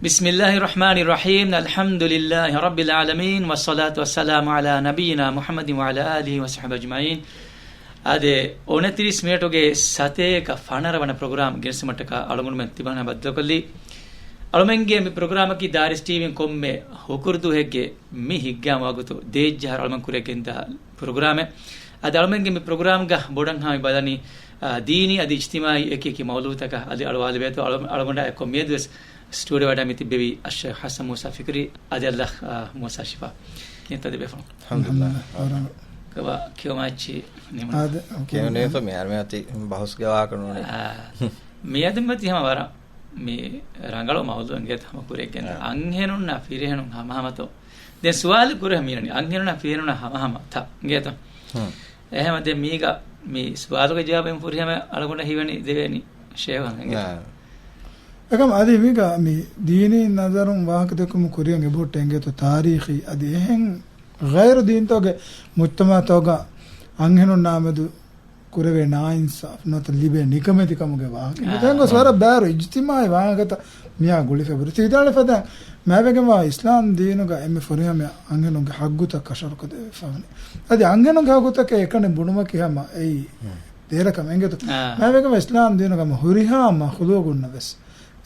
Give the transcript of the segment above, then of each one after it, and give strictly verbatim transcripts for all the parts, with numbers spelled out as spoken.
بسم الله الرحمن الرحيم. الحمد لله رب العالمين، والصلاة والسلام على نبينا محمد وعلى آله وصحبه أجمعين. އާދެ، އޮނަތިރީސް މިނެޓުގެ ސަތޭކަ ފަނަރަ ވަނަ ޕްރޮގްރާމް ގެނެސްދިނުމަށްޓަކާ އަޅުގަނޑުމެން ތިބާން ބައްދަލުކޮށްލީ. އަޅުމެންގެ މި ޕްރޮގްރާމަކީ ދާރިސް ޓީވީން ކޮންމެ ހުކުރު ދުވަހެއްގެ މި ހިތްގައިމު ވަގުތު ދޭއްޖެ އަހަރު އަޅުމެން ކުރިއަށް ގެންދާ ޕްރޮގްރާމެއް. އަދި އަޅުމެންގެ މި ޕްރޮގްރާމްގަ ބޮޑަށް ހަމަ ބަލަނީ، އާ، ދީނީ އަދި އިޖްތިމާއީ އެކި އެކި މައުލޫއުތަކަށް އަދި އަޅުވާލެވޭތޯ. އަޅު-، އަޅުގަނޑާ އެއްކޮށް މިއަދުވެސް ސްޓޫޑިއޯ ވަޑައި މި ތިއްބެވި އައްޝައިޚް ޙަސަން މޫސާ ފިކްރީ އަދި އަލްއަޚް، އާ، މޫސާ ޝިފާ. ކިހިނެއްތޯ ދެބޭފުޅުން؟ އަލްޙަމްދުލިއްލާހް. ކޮބާ ކިޔަވަމާ އެއްޗިހި ނިމުނީ؟ އާދެ، އޯކޭ. ކިޔަވަނީތޯ މިހާރު މިއޮތީ ބަހުސްގެ ވާހަކަ ނޫނީ. އާ، މިއަދު މިއޮތީ ހަމަ ވަރަށް މި ރަނގަޅު މައުޟޫއެއް އިނގޭތޯ ހަމަ ކުރިއަށް ގެންދާ. އާ. އަންހެނުންނާ ފިރިހެނުން ހަމަހަމަތޯ؟ ދެން ސުވާލު ކުރޭ މީނަނީ، އަންހެނުންނާ ފިރިހެނުންނާ ހަމަހަމަ ތަ އިނގޭތޯ؟ ހުން. އެހެމަ ދެން މީގަ މި ސުވާލުގެ ޖަވާބެއް ފުރިހަމަ އަޅުގަނޑަށް ހީވަނީ ދެވޭނީ ޝޭހު އަނގޭތޯ؟ އާ. އެކަމް އަދި މީގަ މި ދީނީ ނަޒަރުން ވާހަކަ ދެއްކުމު ކުރިއަށް އެބަހުއްޓޭ އިނގޭތޯ ތާރީޚީ އަދި އެހެން ޣައިރު ދީންތަކުގެ މުޖްތަމަޢުތަކުގަ އަންހެނުންނާމެދު ކުރެވޭ ނާއިންސާފު ނުވަތަ ލިބޭ ނިކަމެތިކަމުގެ ވާހަކަ. އާ. ދެން ގޮސް ވަރަށް ބާރު އިޖްތިމާޢީ ވާހަކަތައް މިއާ ގުޅިފަ އެބަހުރި. ތި ވިދާޅުވި ފަދައިން މާބެގެންވާ އިސްލާމް ދީނުގަ އެންމެ ފުރިހަމަ އަންހެނުންގެ ހައްގުތައް ކަށަވަރުކޮށްދެވިފަވަނީ. އަދި އަންހެނުންގެ ހައްގުތަކޭ އެކަނި ބުނުމަކީ ހަމަ އެއީ ހުން. ދޭރަކަމެއް އިނގޭތޯ. އާ. މާބެގެންވާ އިސްލާމް ދީނުގަ ހަމަ ހުރިހާ މަޚްލޫގުންނަށް ވެސް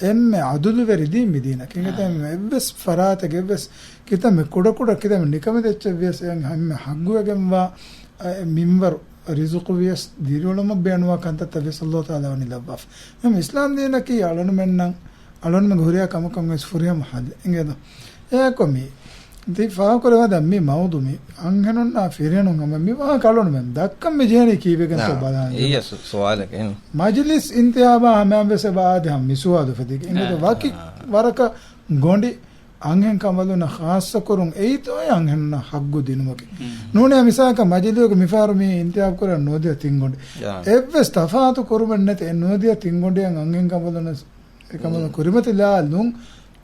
އެންމެ އަދުލުވެރި ދީން މި ދީނަކީ. އާ. އެއްވެސް ފަރާތެއްގެ އެއްވެސް ކިތަންމެ ކުޑަކުޑަ ކިތަންމެ ނިކަމެތި އެއްޗެއް ވިޔަސް އެއަށް ހަމަ ހައްގުވެގެންވާ، އެ، މިންވަރު ރިޒުޤު ވިޔަސް ދިރިއުޅުމަށް ބޭނުންވާ ކަންތައްތައް ވެސް އައްލާހު ތަޢާލާ ވަނީ ލައްވާފަ. އެހެން އިސްލާމް ދީނަކީ އަޅުނުމެންނަށް، އަޅުނުމެންގެ ހުރިހާ ކަމަކަށް ވެސް ފުރިހަމަ ޙައްލެއް އިނގޭތޯ. އެއާއެކު މި ތި ފާހަގަކުރެވޭ މި މައުޟޫޢު މި އަންހެނުންނާ ފިރިހެނުން ހަމަ މި ވާހަކަ އަޅުނުމެން ދައްކަން މި ޖެހެނީ ކީއްވެގެންތޯ ނާ، ބަލާން. އެއީ ސު-، ސުވާލެކޭ. މަޖިލިސް އިންތިހާބާ ހަމަޔަށް ވެސް އެބަ އާދެ ހަމަ މި ސުވާލު އުފެދިގެން. އިނގޭތޯ އާ. ވަކި ވަރަކަށް ގޮނޑި އަންހެން ކަނބަލުންނަށް ޚާއްޞަކުރުން އެއީތޯއޭ އަންހެނުންނަށް ހައްގު ދިނުމަކީ. ނޫނޭ މިސާލަކަށް މަޖިލީހުގެ މިފަހަރު މި އިންތިހާބު ކުރާ ނޯދިޔަ ތިން ގޮނޑި. އާ. އެއްވެސް ތަފާތު ކުރުމެއް ނެތި އެ ނޯދިޔަ ތިން ގޮނޑިއަށް އަންހެން ކަނބަލުންނަށް އެކަމަށް ކުރިމަތިލާލުން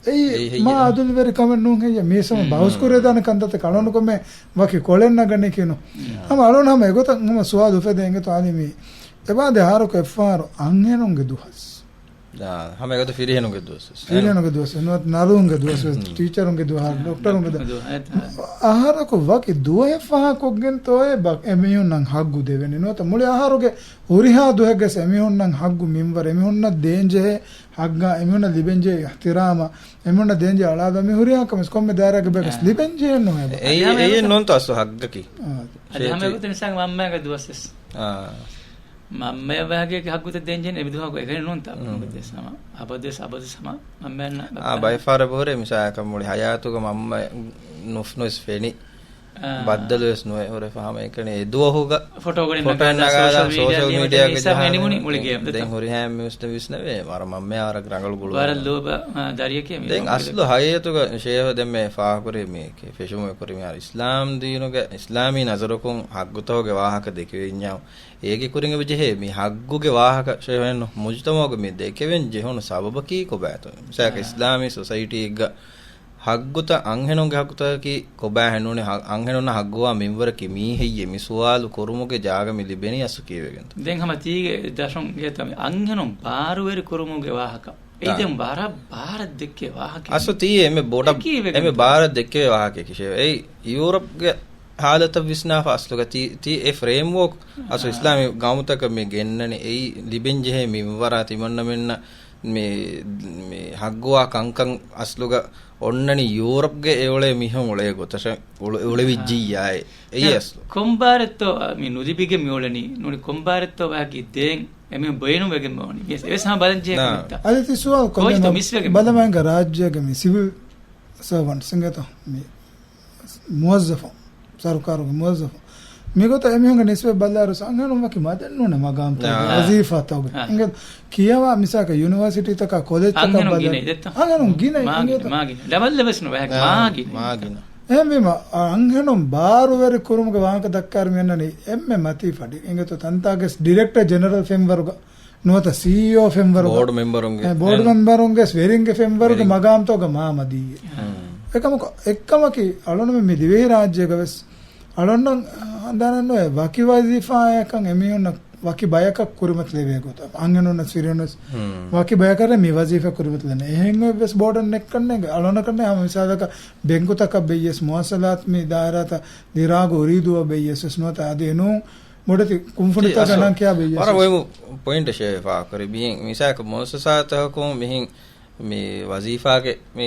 އެއީ އެއީ މާ ހެއްޔެވެ؟ އަދުލުވެރި ކަމެއް ނޫން ހެއްޔެ؟ މީސް ހަމަ ހުން، ބަހުސް ހުން. ކުރެދާނެ ކަންތައްތަކެއް އަޅުގަނޑު ކޮންމެ ވަކި ކޮޅެއް ނަގަނީކީ ނޫން. ހުން. ހަމަ އަޅުގަނޑު ހަމަ އެގޮތަށް ހަމަ ސުވާލު އުފެދޭ އިނގޭތޯ އަދި މި އެބާދެ އަހަރަކު އެއްފަހަރު އަންހެނުންގެ ދުވަސް. އާ، ހަމަ އެގޮތަށް ފިރިހެނުންގެ ދުވަސް ވެސް. ފިރިހެނުންގެ ދުވަސް ވެސް ނުވަތަ ނަރުންގެ ދުވަސް ވެސް، ހުން. ޓީޗަރުންގެ ދުވަސް، އާ، ޑޮކްޓަރުންގެ ދުވަސް. އަހަރަކު ވަކި ދުވަހެއް ފާހަގަކޮށްގެންތޯއޭ ބަ-، އެމީހުންނަށް ހައްގު ދެވެނީ. ނުވަތަ މުޅި އަހަރުގެ ހުރިހާ ދުވަހެއްގަސް އެމީހުންނަށް ހައްގު މިންވަރު، އެމީހުންނަށް ދޭންޖެހޭ ހައްގާ، އެމީހުންނަށް ލިބެންޖެހޭ އިޙްތިރާމާ، އެމީހުންނަށް ދޭންޖެހޭ އަޅާދާ، މި ހުރިހާ ކަމެއް ކޮންމެ ދާއިރާއެއްގަ ބަޔަކަސް އެ. ލިބެންޖެހޭނު އެބަ. އެއީ، އެއީ ނޫންތޯ އަސްލު ހައްގަކީ. އާ. އަދި ހަމަ އެގޮތަށް މިސާލަކަށް މަންމައަކަށް ދުވަސް ވެސް. އާ. މަންމަޔަށް ވާހަކައަކީ ހައްގުތައް ދޭންޖެހޭނެ އެމި ދުވަހަކު އެކަނި ނޫންތަ؟ ހުން. އަބަދުވެސް، އަބަދުވެސް ހަމަ މަންމަޔަށް އާ، ބައެއް ފަހަރަށް އެބަހުރޭ މިސާލަކަށް މުޅި ހަޔާތުގަ މަންމަ ނުފް ނުވެސް ފެނި. އާ. ބައްދަލުވެސް ނުވެ ހުރެފަ ހަމަ އެކަނި އެ ދުވަހުގަ ފޮޓޯ ގަނެ ފޮޓޯ ނަގާލާ ނަގާލާ ސޯޝަލް ސޯޝަލް މީޑިއާގެ މީޑިއާގެ މީސް ހަމަ ޖަހާ އެނިމުނީ މުޅި ގޭމް ދެން ދެތަ؟ ހުރިހާ މީސް ވިސްނެވޭ ވަރަށް މަންމަޔާ ވަރަށް ރަނގަޅު ގުޅުމެއް. ވަރަށް ލޯބި، އާ، ދަރިއެކޭ މި ދެން ގޮނޑި. އަސްލު ހަގީގަތުގަ ޝޭހު ދެންމެ ފާހަގަކުރި މީކޭ ފެށުމުގެ ކުރި މިހާރު އިސްލާމް ދީނުގެ އިސްލާމީ ނަޒަރަކުން ހައްގުތަކުގެ ވާހަކަ ދެކެވިންޏާ އޭގެ ކުރިން އެބަޖެހޭ މި ހައްގުގެ ވާހަކަ ޝޭހު މުޖުތަމަޢުގަ މި ދެކެވެން ޖެހުނު ސަބަބަކީ ކޮބާތޯ؟ މިސާލަކަށް އާ. އިސްލާމީ ސޮސައިޓީއެއްގަ ހައްގުތައް، އަންހެނުންގެ ހައްގުތަކަކީ ކޮބާ ހެންނޫނީ؟ ހަ-، އަންހެނުންނަށް ހައްގުވާ މިންވަރަކީ މީ ހެއްޔޭ؟ މި ސުވާލު ކުރުމުގެ ޖާގަ މި ލިބެނީ އަސްލު ކީއްވެގެންތޯ؟ ދެން ހަމަ ތީގެ ދަށުން ގޭތަ މި އަންހެނުން ބާރުވެރި ކުރުމުގެ ވާހަކަ. އެއީ އާ. ދެން ވަރަށް ބާރަށް ދެއްކޭ ވާހަކަ. އަސްލު ތީ އެންމެ ބޮޑަށް، އެކީ ވެގެން އެންމެ ބާރަށް ދެއްކެވޭ ވާހަކައަކީ ޝޭހު. އެއީ ޔޫރަޕްގެ ހާލަތަށް ވިސްނާފަ އަސްލުގަ ތީ، ތީ އެ ފްރޭމްވޯކް އަސްލު އާ. އިސްލާމީ ގައުމުތަކަށް މި ގެންނަނީ އެއީ ލިބެންޖެހޭ މިންވަރާ ތިމަންނަމެންނަށް މި، މި ހައްގުވާ ކަންކަން އަސްލުގަ އޮންނަނީ ޔޫރަޕްގެ އެއުޅޭ މީހުން އުޅޭ ގޮތަށް އުޅެ-، އުޅެވިއްޖިއްޔާއޭ. އެއީ އާ. އަސްލު. ކޮންބާރެއްތޯ މި ނުލިބިގެން މިއުޅެނީ؟ ނޫނީ ކޮންބާރެއްތޯ ވާހަކަ ދޭން އެމީހުން ބޭނުންވެގެން މިއޮނީ؟ ވިޔަސް އެވެސް ހަމަ ބަލަން ޖެހޭ ކަމެއްތަ؟ އަދި ތި ސުވާލު ކޮންމެ ބަލަމާއިންގެ ރާއްޖޭގެ މި ސިވިލް ސަރވަންޓްސް އިނގޭތޯ މި މުވައްޒަފުން، ސަރުކާރުގެ މުވައްޒަފުން. މިގޮތަށް އެމީހުންގެ ނިސްބަތް ބަލާއިރު އަންހެނުން ވަކި މަދެއް ނޫނެ މަގާމްތައް އާ. ވަޒީފާތަކުގެ. އާ. އިނގޭތޯ ކިޔަވާ މިސާލަކަށް ޔުނިވާސިޓީތަކާ ކޮލެޖްތަކަށް އަންހެނުން ބަލާ ގިނައި ދެއްތަ؟ އަންހެނުން ގިނައި މާ ގިނަ، އިނގޭތޯ؟ މާ ގިނަ. ލަވަލް އެވެސް ނުވެ މާ ގިނަ. މާ ގިނަ. އެހެންވީމަ، އަ، އަންހެނުން ބާރުވެރި ކުރުމުގެ ވާހަކަ ދައްކާއިރު މި އަންނަނީ އެންމެ މަތީ ފަޑި. އިނގޭތޯ ތަންތާގެ ޑިރެކްޓަރ ޖެނެރަލް ފެންވަރުގަ ނުވަތަ ސީއީއޯ ފެންވަރުގަ، ބޯޑް މެމްބަރުންގެ، އެ، ބޯޑް އެ، މެމްބަރުންގެ ވެރިންގެ ފެންވަރުގެ ވެރިން. މަގާމްތަކުގަ މާ މަދީ. ހުން. އެކަމަކު، އެއްކަމަކީ، އަޅުނުމެ މި ދިވެހި ރާއްޖޭގަ ވެސް، އަޅުންނަށް ހަނދާނެއް ނުވޭ، ވަކި ވަޒީފާއަކަށް އެމީހުންނަށް ވަކި ބަޔަކަށް ކުރިމަތިލެވޭ ގޮތަށް، އަންހެނުންނަށް ފިރިހެނުން ވެސް ވަކި ބަޔަކަށް މި ވަޒީފާ ކުރިމަތިލެން. އެހެން ވެސް ބޯޑަށް ނެއްކަންނޭނގެ އަޅުގަނޑަކަށް ހަމަ މިސާލަކަށް ބެންކުތަކަށް ބެއްޔެސް މުވައްސަލާތު މި ދާއިރާތައް ދިރާގު އުރީދޫއަށް ބެއްޔެސް ވެސް ނުވަތަ އަދި އެނޫން ބޮޑެތި ކުންފުނިތަކަށް ނަން ކިޔާ ބެއްޔެސް ވަރަށް ވެސް. މުހިންމު ޕޮއިންޓެއް ޝޭ ފާހަގަކުރި. މިހެން މިސާލަކަށް މުވައްސަސާތަކަކުން މިހިން މި ވަޒީފާގެ މި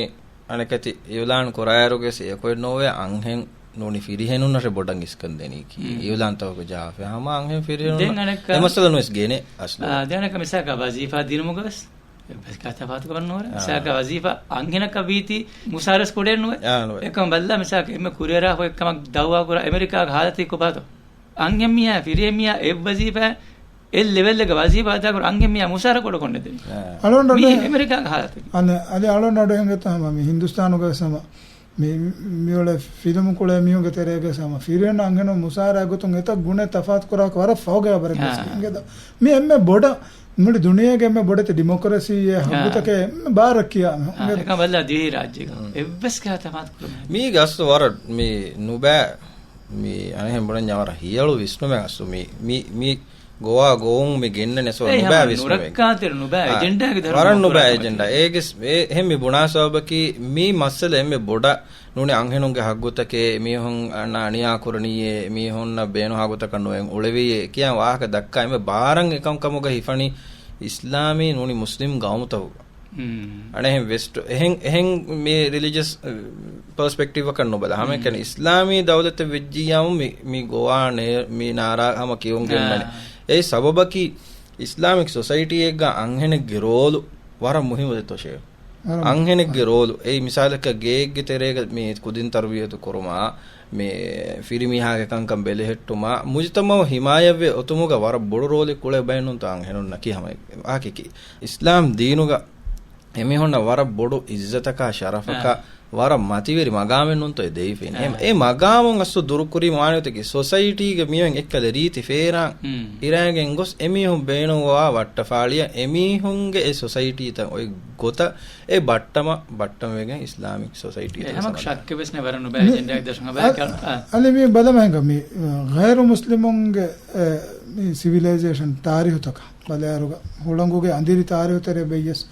އަނެކަތި އިއުލާން ކުރާއިރުގެ ސިޔަކޮއެއް ނޯވޭ އަންހެން ނޫނީ ފިރިހެނުންނަށެ ބޮޑަށް އިސްކަން ދެނީކީ. އިއުލާންތަކުގެ ޖަހާފަ ހަމަ އަންހެން ފިރިހެނުން ދެން އަނެއްކާ އެ މައްސަލަ ނުވެސް ގޭނެ އަސްލު. އާ، ދެން އަނެއްކާ މިސާލަކަށް ވަޒީފާ ދިނުމުގަ ވެސް އެއްވެސް ކަ ތަފާތުކަމެއް ނުވޭ. އާ. މިސާލަކަށް ވަޒީފާ އަންހެނަކަށް ވީތީ މުސާރަސް ކުޑެއް ނުވޭ. އާ، ނުވޭ. އެކަމަށް ބަލާ މިސާލަކަށް އެންމެ ކުރިއަރާ ހޮއެއް ކަމަށް ދައުވާ ކުރާ އެމެރިކާގެ ހާލަތީ ކޮބާތޯ؟ އަންހެން މީހާ ފިރިހެން މީހާ އެއް ވަޒީފާ އެއް ލެވެލްއެއްގަ ވަޒީފާ އަދާކުރާ އަންހެން މީހާ މުސާރަ ކުޑަކޮށް ނެތެވި. އާ. އަޅުގަނޑު މީ އެ-، އެމެރިކާގެ ހާލަތެއް. އަނެ-، އަދި އަޅުގަނޑު އަޑު އެނގޭތޯ ހަމަ މި ހިންދުސްތާނުގަ ވެސް ހަމަ މި، މިއުޅޭ ފިލުމު ކުޅޭ މީހުންގެ ތެރޭގަ ވެސް ހަމަ ފިރިހެން އަންހެނުން މުސާރަ ގޮތުން އެތައް ގުނަ ތަފާތު ކުރާކަށް ވަރަށް ފަހުގަ ހަބަރެއް ވެސް އާ. އިނގޭތޯ. މި އެންމެ ބޮޑަށް މުޅި ދުނިޔޭގެ އެންމެ ބޮޑެތި ޑިމޮކްރަސީއެއް އާ. ހައްގުތަކެއް އެންމެ ބާރަށް ކިޔާ އާ، އިނގޭތޯ. އެކަމަށް ބަލާ ދިވެހި ރާއްޖޭގަ އެއްވެސް ކަހަލަ ތަފާތު ކުރުމެއް ނެތް. މީގަ އަސްލު ވަރަށް މި ނުބައި މި އަނެއްހެން ބުނަންޏާ ވަރަށް ހިޔަޅު ވިސްނުމެއް އަސްލު މި، މި، މި ގޮވާ ގޮވުން މި ގެންނަ ނެސޯ އެއީ ނުބައި ހަމަ ވިސްނުމެއް. ނުރައްކާތެރި ނުބައި އާ، އެޖެންޑާގެ ދަރުމަ ވަރަށް ނުބައި ކުރާ އެޖެންޑާ. އޭގެ ސް-، އެ، އެހެން މި ބުނާ ސަބަބަކީ މި މައްސަލަ އެންމެ ބޮޑަށް ނޫނީ އަންހެނުންގެ ހައްގުތަކެއް، މީހުން އަންނަ އަނިޔާ ކުރަނީއޭ، މީހުންނަށް ބޭނުން ހައްގުތަކަށް ނުވެން އުޅެވީއޭ ކިޔާ ވާހަކަ ދައްކާ އެންމެ ބާރަށް އެކަންކަމުގަ ހިފަނީ އިސްލާމީ ނޫނީ މުސްލިމް ގައުމުތަކުގަ. އަނެއްހެން ވެސްޓް، އެހެން، އެހެން މި ރިލިޖަސް، އަ، ޕަރސްޕެކްޓިވްއަކަށް ނުބަލާ. ހަމައެކަނި އިސްލާމީ ދައުލަތެއް ވެއްޖިއްޔާމު މި، މި ގޮވާ ނޭ-، މި ނާރާ ހަމަ ކިޔުން ގެންނަނީ. އާ. އެއީ ސަބަބަކީ އިސްލާމިކް ސޮސައިޓީއެއްގަ އަންހެނެއްގެ ރޯލު ވަރަށް މުހިންމު ދެތޯ ޝޭ. ވަރަށް އަންހެނެއްގެ ރޯލު. އެއީ މިސާލަކަށް ގެއެއްގެ ތެރޭގަ މި ކުދިން ތަރުބިޔަތު ކުރުމާ، މި ފިރިމީހާގެ ކަންކަން ބެލެހެއްޓުމާ، މުޖުތަމައު ހިމާޔަތްވެ އޮތުމުގަ ވަރަށް ބޮޑު ރޯލެއް ކުޅޭ ބައެއް ނޫންތޯ އަންހެނުންނަކީ ހަމަ އެކި. އިސްލާމް ދީނުގަ އެމީހުންނަށް ވަރަށް ބޮޑު އިއްޒަތަކާ ޝަރަފަކާ އާ. ވަރަށް މަތިވެރި މަގާމެއް ނޫންތޯ އެ ދެވިފައި. އާ. އެ، އެ މަގާމުން އަސްލު ދުރުކުރީމަ ވާނެ ގޮތަކީ ސޮސައިޓީގެ މިއޮތް އެއްކަލަ ރީތި ފޭރާން ހުން. އިރާގެން ގޮސް އެމީހުން ބޭނުންވާ ވައްޓަފާޅިއަށް އެމީހުންގެ އެ ސޮސައިޓީތައް އޮތް ގޮތަށް އެ ބައްޓަމަ، ބައްޓަމަވެގެން އިސްލާމިކް ސޮސައިޓީ އެ ހަމަ ޝައްކެއް ވެސް ނެ ވަރަށް ނުބައި މި-، އެޖެންޑާގެ ދަށުން ހަބައި އަ-، ކަ-، އަ. އަލި މި ބަލަމަހެންގ މި، އަ، ޣައިރު މުސްލިމުންގެ، އެ، މި ސިވިލައިޒޭޝަން ތާރީހުތަކަށް ބަލާއިރުގަ ހުޅަނގުގެ އަނދިރި ތާރީހު ތެރޭ ބެއްޔަސް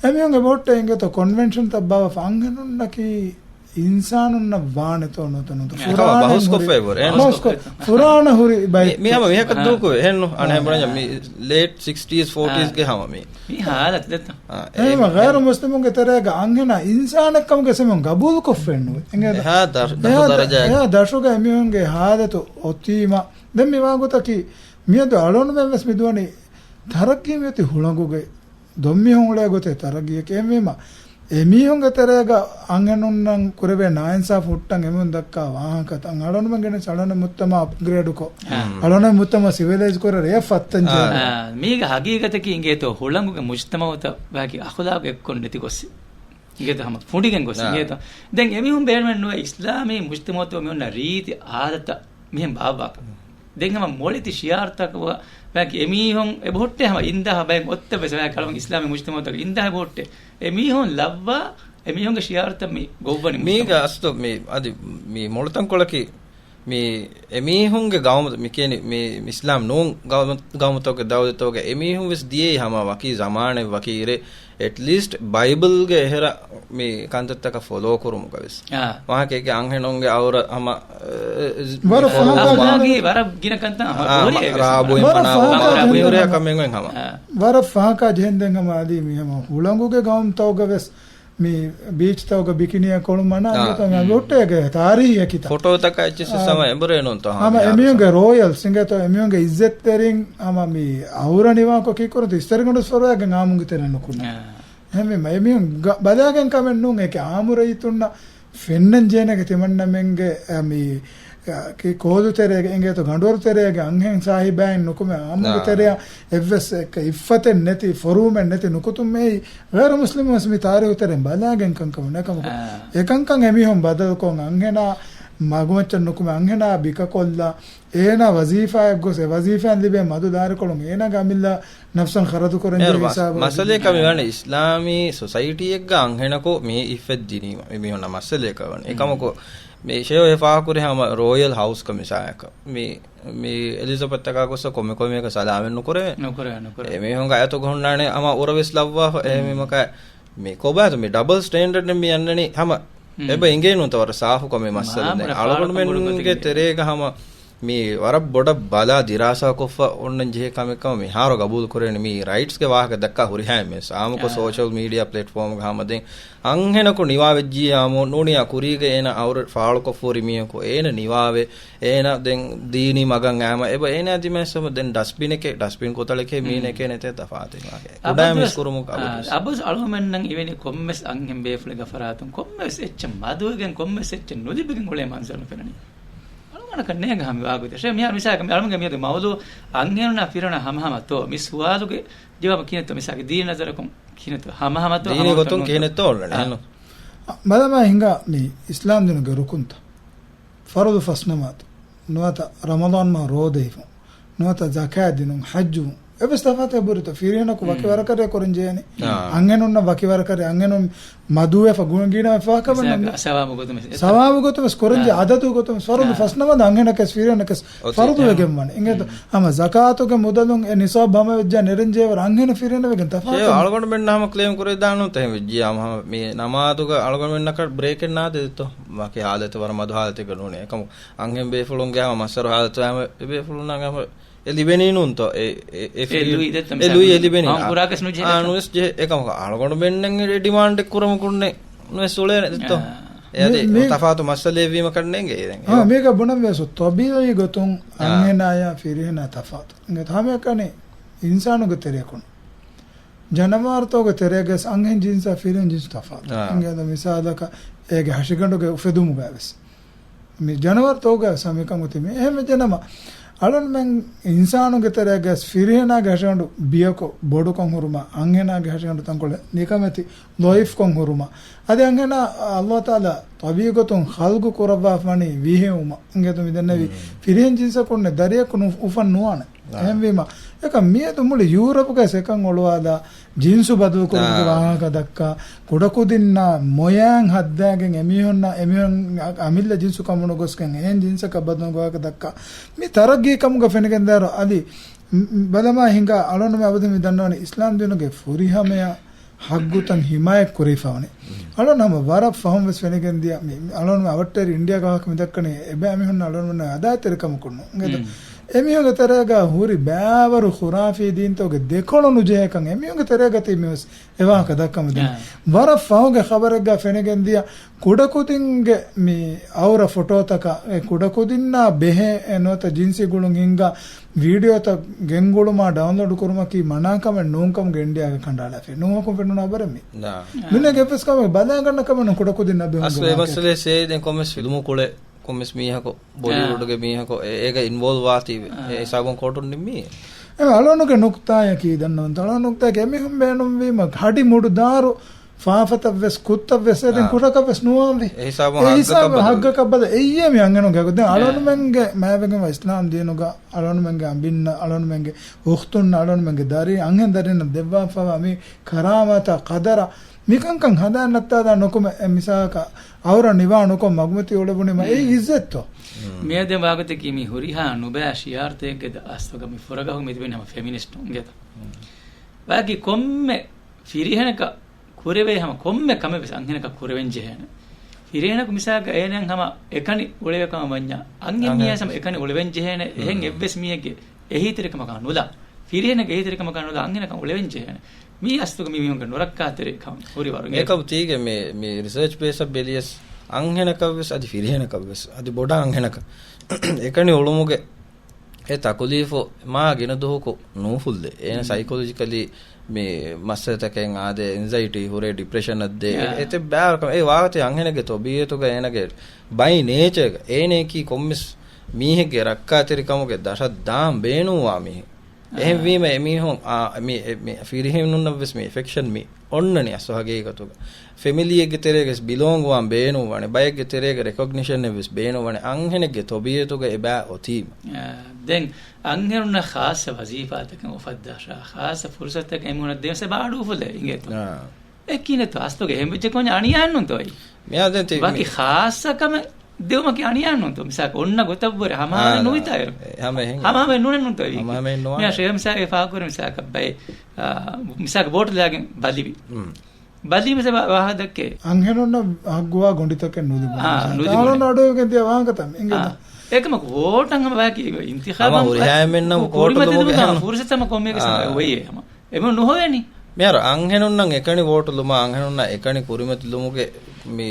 އެމީހުންގެ ބޯޓް އިނގޭތޯ ކޮންވެންޝަންތައް ބާވާފަ އަންހެނުންނަކީ އިންސާނުންނަށް ވާނެތޯ ނުވަތަ ނުވަތަ އެ، ފުރާނައިން ބަހުސް ހުރި، ކޮށްފައި ބުރެ. އެ، ބަހުސް ކޮށް، ފުރާނަ ހުރި ބައެއް. މި، މި ހަމަ މިހަކަށް ދޫކުވެ. އެހެންނު. އަނެ އާ. ބުނަންޏާ މި ލޭޓް ސިކްސްޓީސް، ފޯޓީސް އާ. ގެ ހަމަ މި. މި ހާލަތު ދެއްތަ؟ އާ، އެ، އެހެން މި ޣައިރު މުސްލިމުންގެ ތެރޭގަ އަންހެނާ އިންސާނެއް ކަމުގެ ސެމުން ގަބޫލު ކޮށްފައެއް ނުވޭ. އެނގޭ ދަ-، އެހާ ދަށު، ދަށު އެހާ ދަ-، ދަރަޖާ. އެހާ ދަށުގަ އެމީހުންގެ ހާލަތު އޮތީމަ. ދެން މި ވާގޮތަކީ މިއަދު އަޅުންމެން ވެސް މި ދުވަނީ ތަރައްގީ މިއޮތީ ހުޅަނގުގެ ދޮންމީހުން އުޅޭ ގޮތެއް ތަރައްގީއެކޭ. އެހެންވީމަ، އެމީހުންގެ ތެރޭގަ އަންހެނުންނަށް ކުރެވޭ ނާއިންސާފު ހުއްޓަން އެމީހުން ދައްކާ ވާހަކަތައް އަޅުންމެން ގެނެސް އަޅުން މުޖްތަމައު އަޕްގްރޭޑުކޮށް، އާ. އަޅުން މުޖްތަމައު ސިވިލައިޒް ކުރަން ރެޔަށް ފައްތަން ޖެހޭ. އާ، މީގެ ހަގީގަތަކީ އިނގޭތޯ ހުޅަނގުގެ މުޖްތަމައުތައް ވަކި އަޚުލާގު އެއްކޮށް ނެތި ގޮސް. އިނގޭތޯ ހަމަ ފުނޑިގެން ގޮސް އާ. އިނގޭތޯ. ދެން އެމީހުން ބޭނުމެއް ނުވޭ އިސްލާމީ މުޖްތަމައުތައް މި އޮންނަ ރީތި އާދަތައް މިހެން ބާއްވާކަށް. ދެން ހަމަ މޮޅެތި ޝިއާރުތަކުގަ ވަކި އެމީހުން އެބަހުއްޓޭ ހަމަ އިންދާ ބައެއް އޮއްތަ ވެސް ވަކި ކަޅުން އިސްލާމީ މުޖްތަމައުތަކު އިންދާ އެބަހުއްޓޭ. އެމީހުން ލައްވާ އެމީހުންގެ ޝިއާރުތައް މި ގޮއްވަނީ މީގަ މުޖްތަމައު. އަސްލު މި އަދި މި މޮޅުތަންކޮޅަކީ މި އެމީހުންގެ ގައުމު މި ކިޔަނީ މި އިސްލާމް ނޫން ގައުމު، ގައުމުތަކުގެ ދައުލަތުގެ އެމީހުން ވެސް ދިޔައީ ހަމަ ވަކީ ޒަމާނެއް ވަކީ އިރެއް އެޓްލީސްޓް ބައިބަލްގެ އެހެރަ މި ކަންތައްތަކަށް ފޮލޯ ކުރުމުގަ ވެސް. އާ. ވާހަކައެކޭ އަންހެނުންގެ އައުރަ ހަމަ، އެ، އެ، ވަރަށް މި ފަހަކާ ހަމަ ޖެހެން. އަޚްލާގީ ވަރަށް ގިނަ ކަންތައް ހަމަ އާ، ދޯރި އެވެސް. ރާބުއިން ވަރަށް ފަހަކާ ހަމަ ޖެހެން. ރާބުއިން ހުރިހާ ކަމެއް ހަމަ. އާ. ވަރަށް ފަހަކާ ޖެހެން ދެން ހަމަ އަދި މި ހަމަ ހުޅަނގުގެ ގައުމުތަކުގަ ވެސް މި ބީޗްތަކުގަ ބިކިނީއަށް ކޮޅުން މަނާ އާ. އިނގޭތޯ ހުން. ހުއްޓޭގެ ތާރީހެއް ކިތައް. ފޮޓޯތަކާ އެއްޗިއްސު އާ. ހަމަ އެނބުރޭ ނޫންތޯ ހަމަ ހަމަ އެމީހުންގެ ރޯޔަލްސް އިނގޭތޯ އެމީހުންގެ އިއްޒަތްތެރިން ހަމަ މި އަހުރަނިވާކޮށް ކީކުރަންތޯ އިސްތަރިގަނޑު ފޮރުވާގެން އާމުންގެ ތެރެއަށް ނުކުންނާ. އާ. އެހެންވީމަ އެމީހުން ގަ-، ބަލާގެން ކަމެއް ނޫން އެކި އާއްމު ރައްޔިތުންނަށް ފެންނަން ޖޭނެގެ ތިމަންނަމެންގެ، އަ، މި، އަ، ކި-، ކޯލު ތެރޭގެ އިނގޭތޯ ގަނޑުވަރު ތެރޭގެ އަންހެން ސާހިބާއިން ނުކުމެ އާއްމުގެ އާ. ތެރެއަށް އެއްވެސް އެއްކަ އިއްފަތެއް ނެތި، ފޮރުވުމެއް ނެތި ނުކުތުން މެއި ޣައިރު މުސްލިމުން ވެސް މި ތާރީހު ތެރެއިން ބަލާގެން ކަންކަމުން އެކަމަކު އާ. އެކަންކަން އެމީހުން ބަދަލުކޮށް އަންހެނާ މަގުމައްޗަށް ނުކުމެ އަންހެނާ ބިކަކޮށްލާ އޭނާ ވަޒީފާއެއް ގޮސް އެ ވަޒީފާއިން ލިބޭ މަދު ދާރިކޮޅުން އޭނާގެ އަމިއްލަ ނަފްސަށް ޚަރަދު ކުރަން ޖެހޭ ހިސާބަށް. މައްސަލައަކީ މިވަނީ އިސްލާމީ ސޮސައިޓީއެއްގަ އަންހެނަކު މި އިއްފަތް ދިނީމަ މި މީހުންނަށް މައްސަލައަކަށް ވަނީ. އެކަމަކު މި ޝެއޮ އެ ފާހަގަކުރި ހަމަ ރޯޔަލް ހައުސް ކަ މިސާލަކަށް. މި، މި އެލިޒަބެތް ތަކާ ގޮއްސަ ކޮންމެ ކޮންމެއަކަށް ސަލާމެއް ނުކުރޭ. ނުކުރޭ، ނުކުރޭ. އެ މީހުންގެ އަތުގަ ހުންނާނެ ހަމަ އުރަވެސް ލައްވާފަ. އެ މީ މަކަ މި ކޮބާތު މި ޑަބަލް ސްޓޭންޑަޑް މި އަންނަނީ ހަމަ އެބަ އިނގޭނުންތަ ވަރަށް ސާފު ކަމެއް މައްސަލަ ދެން އަޅުގަނޑުމެންގެ ތެރޭގަ ހަމަ މި ވަރަށް ބޮޑަށް ބަލާ ދިރާސާކޮށްފަ އޮންނަން ޖެހޭ ކަމެއް ކަމަށް މިހާރު ގަބޫލު ކުރޭނެ. މީ ރައިޓްސްގެ ވާހަކަ ދައްކާ ހުރިހާ އެންމެ ސާމުކޮށް ސޯޝަލް މީޑިއާ ޕްލެޓްފޯމްގަ ހަމަ ދެން އަންހެނަކު ނިވާވެއްޖިއްޔާމު ނޫނިއްޔާ ކުރީގަ އޭނަ އައުރަ ފާޅުކޮށްފަ ހުރި މީހަކު އޭނަ ނިވާވެ، އޭނަ ދެން ދީނީ މަގަށް އައިމަ އެބަ އޭނަ ދިމާއެއްސަމަ ދެން ޑަސްބިނެކޭ، ޑަސްބިން ކޮތަޅެކޭ މީނެކޭ ނެތޭ ތަފާތެއް ވާގެ. ކުޑައިމީސް ކުރުމުގެ އަބަދުވެސް. އަބަދު އަޅުމެންނަށް އިވެނި ކޮންމެސް އަންހެން ބޭފުޅެއްގެ ފަރާތުން ކޮންމެސް އެއްޗެއް މަދުވެގެން ކޮންމެސް އެއްޗެއް ނުލިބިގެން އުޅޭ މަންޒަރު ނުފެނުނީ. އަޅުގަނޑަކަށް ނޭނގެ ހަމަ ވާގޮތެއް. ޝޭ މިހާރު މިސާލަކަށް މި އަޅުގަނޑުގެ މިއަދު މައުޟޫ އަންހެނުންނާ ފިރިހެނާ ހަމަހަމަތޯ؟ މި ސުވާލުގެ ޖަވާބު ކިހިނެއްތޯ؟ މިސާލަކަށް ދީނީ ނަޒަރަކުން ކިހިނެއްތޯ؟ ހަމަހަމަތޯ؟ ދީނީ ހަމަހަމަތޯ ގޮތުން ނޫންތޯ؟ ކިހިނެއްތޯ އޮންނަނީ؟ އާ. އެހެންނު. ބަލަމާ ހިނގާ މި އިސްލާމްދީނުގެ ރުކުންތައް. ފަރުޟު ފަސްނަމާދު. ނުވަތަ ރަމަޟާން މަހު ރޯދަ ހިފުން. ނުވަތަ ޒަކާތް ދިނުން، ޙައްޖު. އެއްވެސް ތަފާތެއް ބުރިތަ؟ ފިރިހެނަކު ވަކި ވަރަކަށް ކުރަން ޖެހޭނެ. އާ. އަންހެނުންނަށް ވަކި ވަރަކަށް އަންހެނުން މަދުވެފަ ގުނަގީނަވެފަ ކަމެއް ނަމެ. ސަވާބު ގޮތުން ވެސް ސަވާބު ގޮތުން ވެސް ކުރަންޖެ އާ. އަދަދު ގޮތުން ވެސް ފަރުޟު އާ. ފަސްނަމާދު އަންހެނަކަސް ފިރިހެނަކަސް އޮތީ. ފަރުޟު އާ. ވެގެން ވަނީ. އިނގޭތޯ؟ މް. ހަމަ ޒަކާތުގެ މުދަލުން އެ ނިޞާބު ހަމަ ވެއްޖާ ނެރެންޖޭ ވަރަށް އަންހެނަށް ފިރިހެނަށް ވެގެން ތަފާތު. އަޅުގަނޑުމެންނަށް ހަމަ ކްލޭމް ކުރެވިދާނު ތެހެން ވެއްޖިއްޔާ ހަމަ މި ނަމާދުގަ އަޅުގަނޑުމެންނަކަށް ބްރޭކެއް ނާދެދެތޯ؟ ވަކި ހާލަތެއް ވަރަށް މަދު ހާލަތެއްގަ ނޫނޭ. އެކަމު އަންހެން ބޭފުޅުންގެ ހަމަ މައްސަރު ހާލަތު ހަމަ އެ ބޭފުޅުންނަށް ހަމަ އެ ލިބެނީ ނޫންތޯ؟ އެ، އެ، އެ އެ ފްރީ، ލުއި ދެއްތަ އެ މިސާލަކަށް؟ ލުއި އެ ލިބެނީ. އާ، ނުވެސް ޖެހޭ. އެކަމަކު އަޅުގަނޑުމެންނަށް އެ ޑިމާންޑެއް ކުރަމުގުންނެއް ނުވެސް އުޅޭނެ ދެއްތޯ؟ އާ. އެ އަދި މި، މި ތަފާތު މައްސަލައެއް ވީމަ ކަންނޭނގެ އެ ދެން. އާ، މީގަ ބުނަން ވެސް ޠަބީޢީ ގޮތުން އާ. އަންހެނާޔާ ފިރިހެނާ ތަފާތު. އިނގޭތޯ؟ ހަމައެކަނި އިންސާނުގެ ތެރެއަކުން. ޖަނަވާރުތަކުގެ ތެރޭގަސް އަންހެން ޖިންސާ ފިރިހެން ޖިންސު ތަފާތު. އާ. އިނގޭތޯ؟ މިސާލަކަށް އޭގެ ހަށިގަނޑުގެ އުފެދުމުގަ ވެސް. މި ޖަނަވަރުތަކުގަ ސަމިކަން އޮތީ މި އެހެން ވެއްޖެނަމަ، އަޅުންމެން އިންސާނުގެ ތެރޭގަސް ފިރިހެނާގެ ހަށިގަނޑު ބިޔަކޮށް ބޮޑުކޮށް ހުރުމަށް، އަންހެނާގެ ހަށިގަނޑު ތަންކޮޅެއް ނިކަމެތި ޟަޢީފްކޮށް ހުރުމަށް. އަދި އަންހެނާ އަﷲ ތަޢާލާ ޠަބީޢީ ގޮތުން ޚަލްޤު ކުރައްވާފަ ވަނީ ވިހެއުމަށް. އިނގޭތޯ މި ދެންނެވީ؟ މް. ފިރިހެން ޖިންސަކުންނެއް ދަރިޔަކު ނު-، އުފަން ނުވާނެ. އާ. އެހެންވީމަ، އެކަމް މިއަދު މުޅި ޔޫރަޕްގަސް އެކަން އޮޅުވާލާ، ޖިންސު ބަދަލުކުރުމުގެ އާ. ވާހަކަ ދައްކާ، ކުޑަކުދިންނާ މޮޔައިން ހައްދާގެން އެމީހުންނާ، އެމީހުން އަ-، އަމިއްލަ ޖިންސު ކަމުނުގޮސްގެން އެހެން ޖިންސަކަށް ބަދަލުކުރުމުގެ ވާހަކަ ދައްކާ. މި ތަރައްގީ ކަމުގަ ފެނިގެންދާއިރު އަދި، މް، މް، ބަލަމާ ހިނގާ އަޅުންމެ އަބަދު މި ދަންނަވަނީ އިސްލާމް ދީނުގެ ފުރިހަމަޔަށް ހައްގުތައް ހިމާޔަތް ކުރެވިފަ ވަނީ. މް. އަޅުން ހަމަ ވަރަށް ފަހުން ވެސް ފެނިގެން ދިޔަ މި، މި އަޅުން އަވަށްޓެރި އިންޑިޔާގެ ވާހަކަ މި ދައްކަނީ އެބައިމީހުންނަށް އަޅުން އަދާތެރިކަމަކުން ނޫން. އިނގޭތޯ؟ މް. އެމީހުންގެ ތެރޭގަ ހުރި ބައިވަރު ޚުރާފީ ދީންތަކުގެ ދެކޮޅު ނުޖެހޭކަން އެމީހުންގެ ތެރޭގަ ތިބި މި ވެސް އެ ވާހަކަ ދައްކަމުން ދިނީ. އާ. ވަރަށް ފަހުގެ ޚަބަރެއްގަ ފެނިގެން ދިޔަ ކުޑަކުދިންގެ މި އައުރަ ފޮޓޯތަކަށް އެ ކުޑަކުދިންނާ ބެހޭ އެ ނުވަތަ ޖިންސީ ގުޅުން ހިންގާ ވީޑިއޯތައް ގެންގުޅުމާ ޑައުންލޯޑް ކުރުމަކީ މަނާކަމެއް ނޫންކަމުގެ އިންޑިޔާގަ ކަނޑައަޅާފައި. ނޫންކަމުން ފެނުނާ ބަރެއް މި. ނާ. ނޫނޭ އެއްވެސް ކަމެއް ބަލާގަންނަ ކަމެއް ނޫން ކުޑަކުދިންނާ ބެހުމުގެ އަސްލު އެ ވާހަކަ. މައްސަލައެއް ސޭ ދެން ކޮންމެސް ފިލްމު ކުޅެ ކޮންމެސް މީހަކު ބޮލީވުޑްގެ މީހަކު އެ-، އޭގަ އިންވޯލްވް ވާތީވެ. އެ ހިސާބުން ކޯޓުން ނިންމީ. އެ އަޅުނުގެ ނުކުތާޔަކީ ދަންނަވަންތަ؟ އަޅުނު ނުކުތާޔަކީ އެމީހުން ބޭނުންވީމަ ހަޑި މުޑު ދާރު ފާފަތައްވެސް ކުށްތައްވެސް އެ ދެން ކުށަކަށްވެސް ނުވާންވީ. އެ ހިސާބުން އެ ހިސާބު ހައްގަކަށް ހައްގަކަށް ބަދަ އެއްޔޭ މި އަންހެނުން ގެއަކު. ދެން އަޅުނުމެންގެ މާތްވެގެންވާ އިސްލާމް ދީނުގަ އަޅުނުމެންގެ އަނބިންނަށް، އަޅުނުމެންގެ އުޚްތުންނަށް، އަޅުނުމެންގެ ދަރި އަންހެން ދަރިންނަށް ދެއްވާފަވާ މި ކަރާމާތާ ޤަދަރަށް މިކަންކަން ހަނދާން ނައްތާލާ ނުކުމެ، އެ މިސާލަކަށް އައުރަ ނިވާ ނުކޮށް މަގުމަތި އުޅެވުނީމަ އެއީ އިއްޒަތްތޯ؟ މިއަދު ވާގޮތަކީ މި ހުރިހާ ނުބައި ޝިއާރުތަކެއްގެ ދަ-، އަސްލުގަ މި ފުރަގަހު މި ތިބެނީ ހަމަ ފެމިނިސްޓުން އިނގޭތަ؟ ވާގި ކޮންމެ ފިރިހެނަކަށް ކުރެވޭ ހަމަ ކޮންމެ ކަމެއް ވެސް އަންހެނަކަށް ކުރެވެން ޖެހޭނެ. ފިރިހެނަކު މިސާލަކަށް އޭނައަށް ހަމަ އެކަނި އުޅެވޭ ކަމަށް ވަންޏާ، އަންހެން މީހާ ހަމަ އެކަނި އުޅެވެން ޖެހޭނެ. އެހެން އެއްވެސް މީހެއްގެ އެހީތެރިކަމަކާ ނުލާ، ފިރިހެނެއްގެ އެހީތެރިކަމަކާ ނުލާ އަންހެނަކަށް އުޅެވެން ޖެހޭނެ. މީ އަސްލުގަ މި މީހުންގެ ނުރައްކާތެރިކަން ހުރި ވަރުގެ. އެކަމް ތީގެ މި، މި ރިސާޗް ބޭސްއަށް ބެލިޔަސް އަންހެނަކަށްވެސް އަދި ފިރިހެނަކަށްވެސް އަދި ބޮޑާ އަންހެނަކަށް އެކަނި އުޅުމުގެ އެ ތަކުލީފު މާ ގިނަ ދުވަހަކު ނޫފުއްލޭ. އޭނަ ސައިކޮލޮޖިކަލީ މި މައްސަލަތަކެއް އާދޭ، އެންޒައިޓީ ހުރޭ، ޑިޕްރެޝަން އަށްދޭ، އެ-، އެތައް ބާރަކަށް އެ ވާގޮތެއް އަންހެނެއްގެ ތޮބީއަތުގަ އޭނަގެ ބައި ނޭޗަރގަ އޭނައަކީ ކޮންމެސް މީހެއްގެ ރައްކާތެރިކަމުގެ ދަށަށް ދާން ބޭނުންވާ މީހެއް. އެހެންވީމަ އެމީހުން، އާ، މި، އެ، މި ފިރިހެނުންނަށްވެސް މި އެފެކްޝަން މި އޮންނަނީ އަސްލު ހަގީގަތުގަ. ފެމިލީއެއްގެ ތެރޭގަސް ބިލޯންގްވާން ބޭނުންވާނެ، ބައެއްގެ ތެރޭގަ ރެކޮގްނިޝަނެއްވެސް ބޭނުންވާނެ، އަންހެނެއްގެ ތޮބީއަތުގަ އެބައި އޮތީމަ. އާ، ދެން އަންހެނުންނަށް ޚާއްޞަ ވަޒީފާތަކެއް އުފައްދާށާ، ޚާއްޞަ ފުރުސަތުތަކެއް އެމީހުންނަށް ދޭން ސެބާ އަޑު އުފުލޭ އިނގޭތޯ؟ އާ. އެ ކިހިނެއްތޯ؟ އަސްލުގަ އެހެން ވެއްޖެ ކޮންޏާ އަނިޔާއެއްނޫންތޯ އެއީ؟ މިއާ ދެން ތި-، ވަކި މި-، ޚާއްޞަ ކަމެއް ދެވުމަކީ އަނިޔާ ނޫންތޯ؟ މިސާލަކަށް އޮންނަ ގޮތަށްވުރެ ހަމަހަމަ އާ، ނުވިތާ އޭރު. ހަމަ އެހެން. ހަމަހަމަ ނޫނެއް ނޫންތޯ އެއީ؟ ހަމަހަމަ ނުވާ. މިއާ ޝޭހް މިސާލެއް ފާކުރެ މިސާލަކަށް ބައެއް، އާ، މިސާލަކަށް ވޯޓް ލާގެން ބަލިވި. މް. ބަލީ މިސާލަކަށް ވާހަކަ ދައްކޭ. އަންހެނުންނަށް ހައްގުވާ ގޮނޑިތަކެއް ނުލިބުނު. އާ، މިސާލަކަށް. ނުލިބުނު. އަޅުން އަޑުއިވިގެން ދިޔަ ވާހަކަތައް އިނގޭތަ؟ އާ. އެކަމަކު ވޯޓަށް ހަމަ ވާކީ ހަމަ އިންތިޚާބަށް ހުރިހާ އެންމެންނަށް ވޯޓު ލުމުގެ ކުރިމަތިލުމަށް ހަމަ ފުރުސަތު ހަމަ ކޮންމެއަކަށް ހަމަ އާ. އޮވެއޭ ހަމަ. އެމީހުން ނުހޮވޭނީ. މިހާރު އަންހެނުންނަށް އެކަނި ވޯޓު ލުމާ، އަންހެނުންނަށް އެކަނި ކުރިމަތިލުމުގެ މި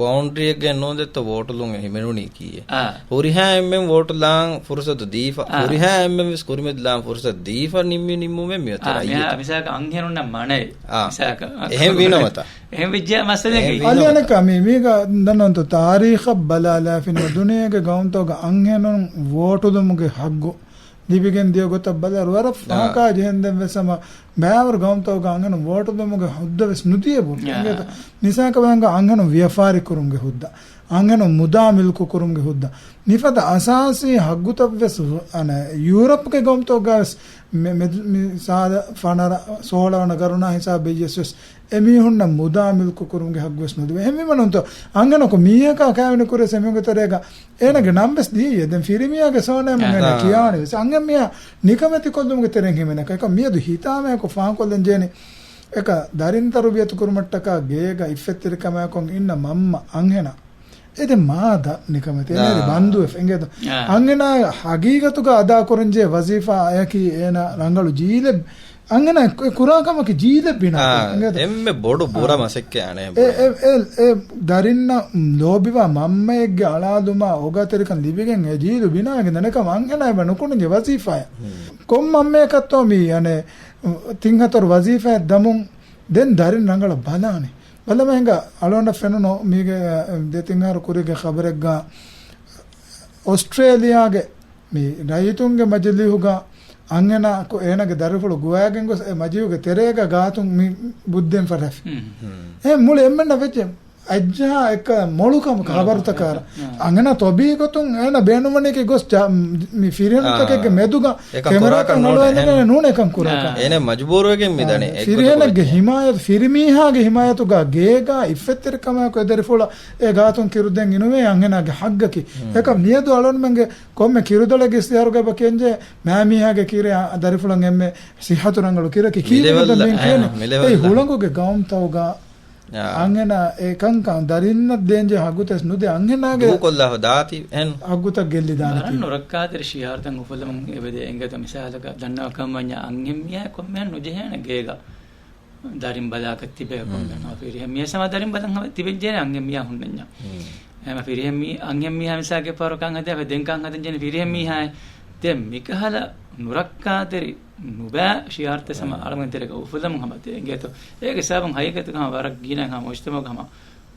ބައުންޑްރީއެއްގެ ނޫން ދެއްތޯ ވޯޓުލުން ހިމެނުނީ ކީއެއް. އާ. ހުރިހާ އެންމެން ވޯޓުލާން ފުރުސަތު ދީފަ، އާ. ހުރިހާ އެންމެން ވެސް ކުރިމަތިލާން ފުރުސަތު ދީފަ ނިންމި ނިންމުމެއް މިއޮތީ އާ، ރައްޔިތުން. މިހާ މިސާލަކަށް އަންހެނުންނަށް މަނައޭ. އާ. މިސާލަކަށް. އެހެން ވީނަމަތާ. އެހެން ވެއްޖެ މައްސަލައެއް އެހެން އެއީ. ވީނަމަތާ. އަލިއަނެކަ މީ، މީގަ ދަންނަންތޯ ތާރީޚަށް ބަލާލާފިނަމަ ދުނިޔޭގެ ގައުމުތަކުގަ އަންހެނުން ވޯޓުލުމުގެ ހައްގު ލިބިގެން ދިޔަ ގޮތަށް ބަލާއިރު ވަރަށް އާ. ފަހަކާ ޖެހެންދެން ވެސް ހަމަ ބައިވަރު ގައުމުތަކުގަ އަންހެނުން ވޯޓުލުމުގެ ހުއްދަ ވެސް ނުދިޔަ ބުން. އާ. އިނގޭތަ؟ މިސާލަކަށް ވަންގަ އަންހެނުން ވިޔަފާރި ކުރުމުގެ ހުއްދަ، އަންހެނުން މުދާ މިލްކު ކުރުމުގެ ހުއްދަ، މިފަދަ އަސާސީ ހައްގުތައް ވެސް އަނެ ޔޫރަޕްގެ ގައުމުތަކުގަ ވެސް މެ-، މެ-، މި ސާދަ ފަނަރަ ސޯޅަ ވަނަ ގަރުނާ ހިސާބެއްޔަސް ވެސް އެމީހުންނަށް މުދާ މިލްކު ކުރުމުގެ ހައްގު ވެސް ނުދެވޭ. އެހެންވީމަ ނޫންތޯ އަންހެނަކު މީހަކާ ކާވެނި ކުރިޔަސް އެމީހުންގެ ތެރޭގަ އޭނަގެ ނަން ވެސް ދިޔައީ. ދެން ފިރިމީހާގެ ސޯނައިމު އޭނަ އާ. ކިޔާނެ ވެސް. އަންހެން މީހާ ނިކަމެތި ކޮށްލުމުގެ ތެރެއިން ހިމެނޭ. އެކަމަކު މިއަދު ހިތާމަޔަކު ފާހަގަކޮށްލަން ޖެހެނީ، އެކަ ދަރިން ތަރުބިޔަތު ކުރުމަށްޓަކާ ގޭގަ އިއްފަތްތެރިކަމާއެކު އިންނަ މަންމަ އަންހެނާ. އެ ދެން މާ ދަ ނިކަމެތި. އެންމެ އާ. ބަންދުވެފަ އިނގޭތަ؟ އާ. އަންހެނާ ހަގީގަތުގަ އަދާކުރަންޖެހޭ ވަޒީފާއަކީ އޭނަ ރަނގަޅު ޖީލެއް އަންހެނާ ކު-، ކުރާ ކަމަކީ ޖީލެއް ބިނާ އާ، ކުރުން. އެނގޭތަ؟ އެންމެ ބޮޑު ބުރަ އާ. މަސައްކަތް އަނެއް އެ، އެ، އެ، އެ ދަރިންނަށް ލޯބިވާ މަންމައެއްގެ އަޅާލުމާ އޯގާތެރިކަން ލިބިގެން އެ ޖީލު ބިނާގެން ދަނެކަމަށް އަންހެނާ އެބަ ނުކުނިންޖެ ވަޒީފާއަށް. ކޮން މަންމައަކަށްތޯ މީ އަނެއް ތިން ހަތަރު ވަޒީފާއެއް ދަމުން ދެން ދަރިން ރަނގަޅަށް ބަލާނެ. ބަލަމަ ހިނގާ އަޅުގަނޑަށް ފެނުނު މީގެ ދެ ތިން އަހަރު ކުރީގެ ޚަބަރެއްގަ އޮސްޓްރޭލިޔާގެ މި ރައްޔިތުންގެ މަޖިލީހުގަ އަންހެނާ އެކު އޭނަގެ ދަރިފުޅު ގޮވައިގެން ގޮސް އެ މަޖިލީހުގެ ތެރޭގަ ގާތުން މި ބުއްދެން ފަރެފި. ހުން. ހުން. އެ މުޅި އެންމެންނަށް ވެއްޖެ އައްޖަހާ އެއްކަ މޮޅު ކަމަކަށް މޮޅު ހަބަރުތަކާރަ. ކަމަކަށް. އަންހެނާ ތޮބީގޮތުން އޭނަ ބޭނުންވަނީކީ ގޮސް ޖާ-، މި ފިރިހެނުންތަކެއްގެ އާ. މެދުގަ އެކަން ކެމެރާއަކަށް ކުރާކަށް ނުޅުވޭ ނޫނޭ އެކަން ކުރާކަށް. އޭނަ މަޖުބޫރުވެގެން މި ދަނީ. އާ. އެއްގޮތަކަށް ފިރިހެނެއްގެ ވެއްޖެ. ހިމާޔަތު، ފިރިމީހާގެ ހިމާޔަތުގަ ގޭގަ އިއްފަތްތެރިކަމާއެކު އެ ދަރިފުޅަށް އެ ގާތުން ކިރުދޭން އިނުވޭ އަންހެނާގެ ހައްގަކީ. ހުން. އެކަމް މިއަދު އަޅުގަނޑުމެންގެ ކޮންމެ ކިރުދޮޅެއްގެ އިސްތިހާރުގަ އެބަ ކިޔަންޖެ މާމީހާގެ ކިރި އަ-، ދަރިފުޅަށް އެންމެ ސިއްހަތު ރަނގަޅު ކިރަކީ ކީއްވެގެން މި ލެވެލް، ކިޔަނީ؟ އެ، މި ލެވެލް އެ ދަނީ. ހުޅަނގުގެ ގައުމުތަކުގަ އާ. އަންހެނާ އެކަންކަން ދަރިންނަށް ދޭންޖެހޭ ހައްގުތައް ނުދޭ އަންހެނާގެ ދޫކޮށްލާފަ ދާތީ އެހެން. ހައްގުތައް ގެއްލިދާނެތީ. ވަރަށް ނުރައްކާތެރި ޝިއާރުތައް އުފުލަމުން އެބަދޭ އިނގޭތަ މިސާލަކަށް ދަންނަވާ ކަމަށް ވަންޏާ އަންހެން މީހާ ކޮންމެހެން ނުޖެހޭނެ ގޭގަ ދަރިން ބަލާކަށް ތިބޭ ކޮންމެހެން ހުން. ހަމަ ފިރިހެން މީހާ ސަމާ ދަރިން ބަލަން ހަމަ ތިބެންޖެހޭނެ އަންހެން މީހާ ހުންނަންޏާ. ހުން. އެހެން ފިރިހެން މީ-، އަންހެން މީހާ މިސާލަކަށް ފަހަރު ކަން ހަދާފަ ދެން ކަން ހަދަން ޖެހޭނެ ފިރިހެން މީހާއެއް. ދެން މިކަހަލަ ނުރައްކާތެރި ނުބައި ޝިއާރުތައް ސަމާ އަޅުގަނޑު ތެރޭގަ އުފުލަމުން ހަމަ ތި އިނގޭތޯ. އޭގެ ސަބަބުން ހަގީގަތުގަ ހަމަ ވަރަށް ގިނަ ހަމަ މުޖްތަމަޢުގަ ހަމަ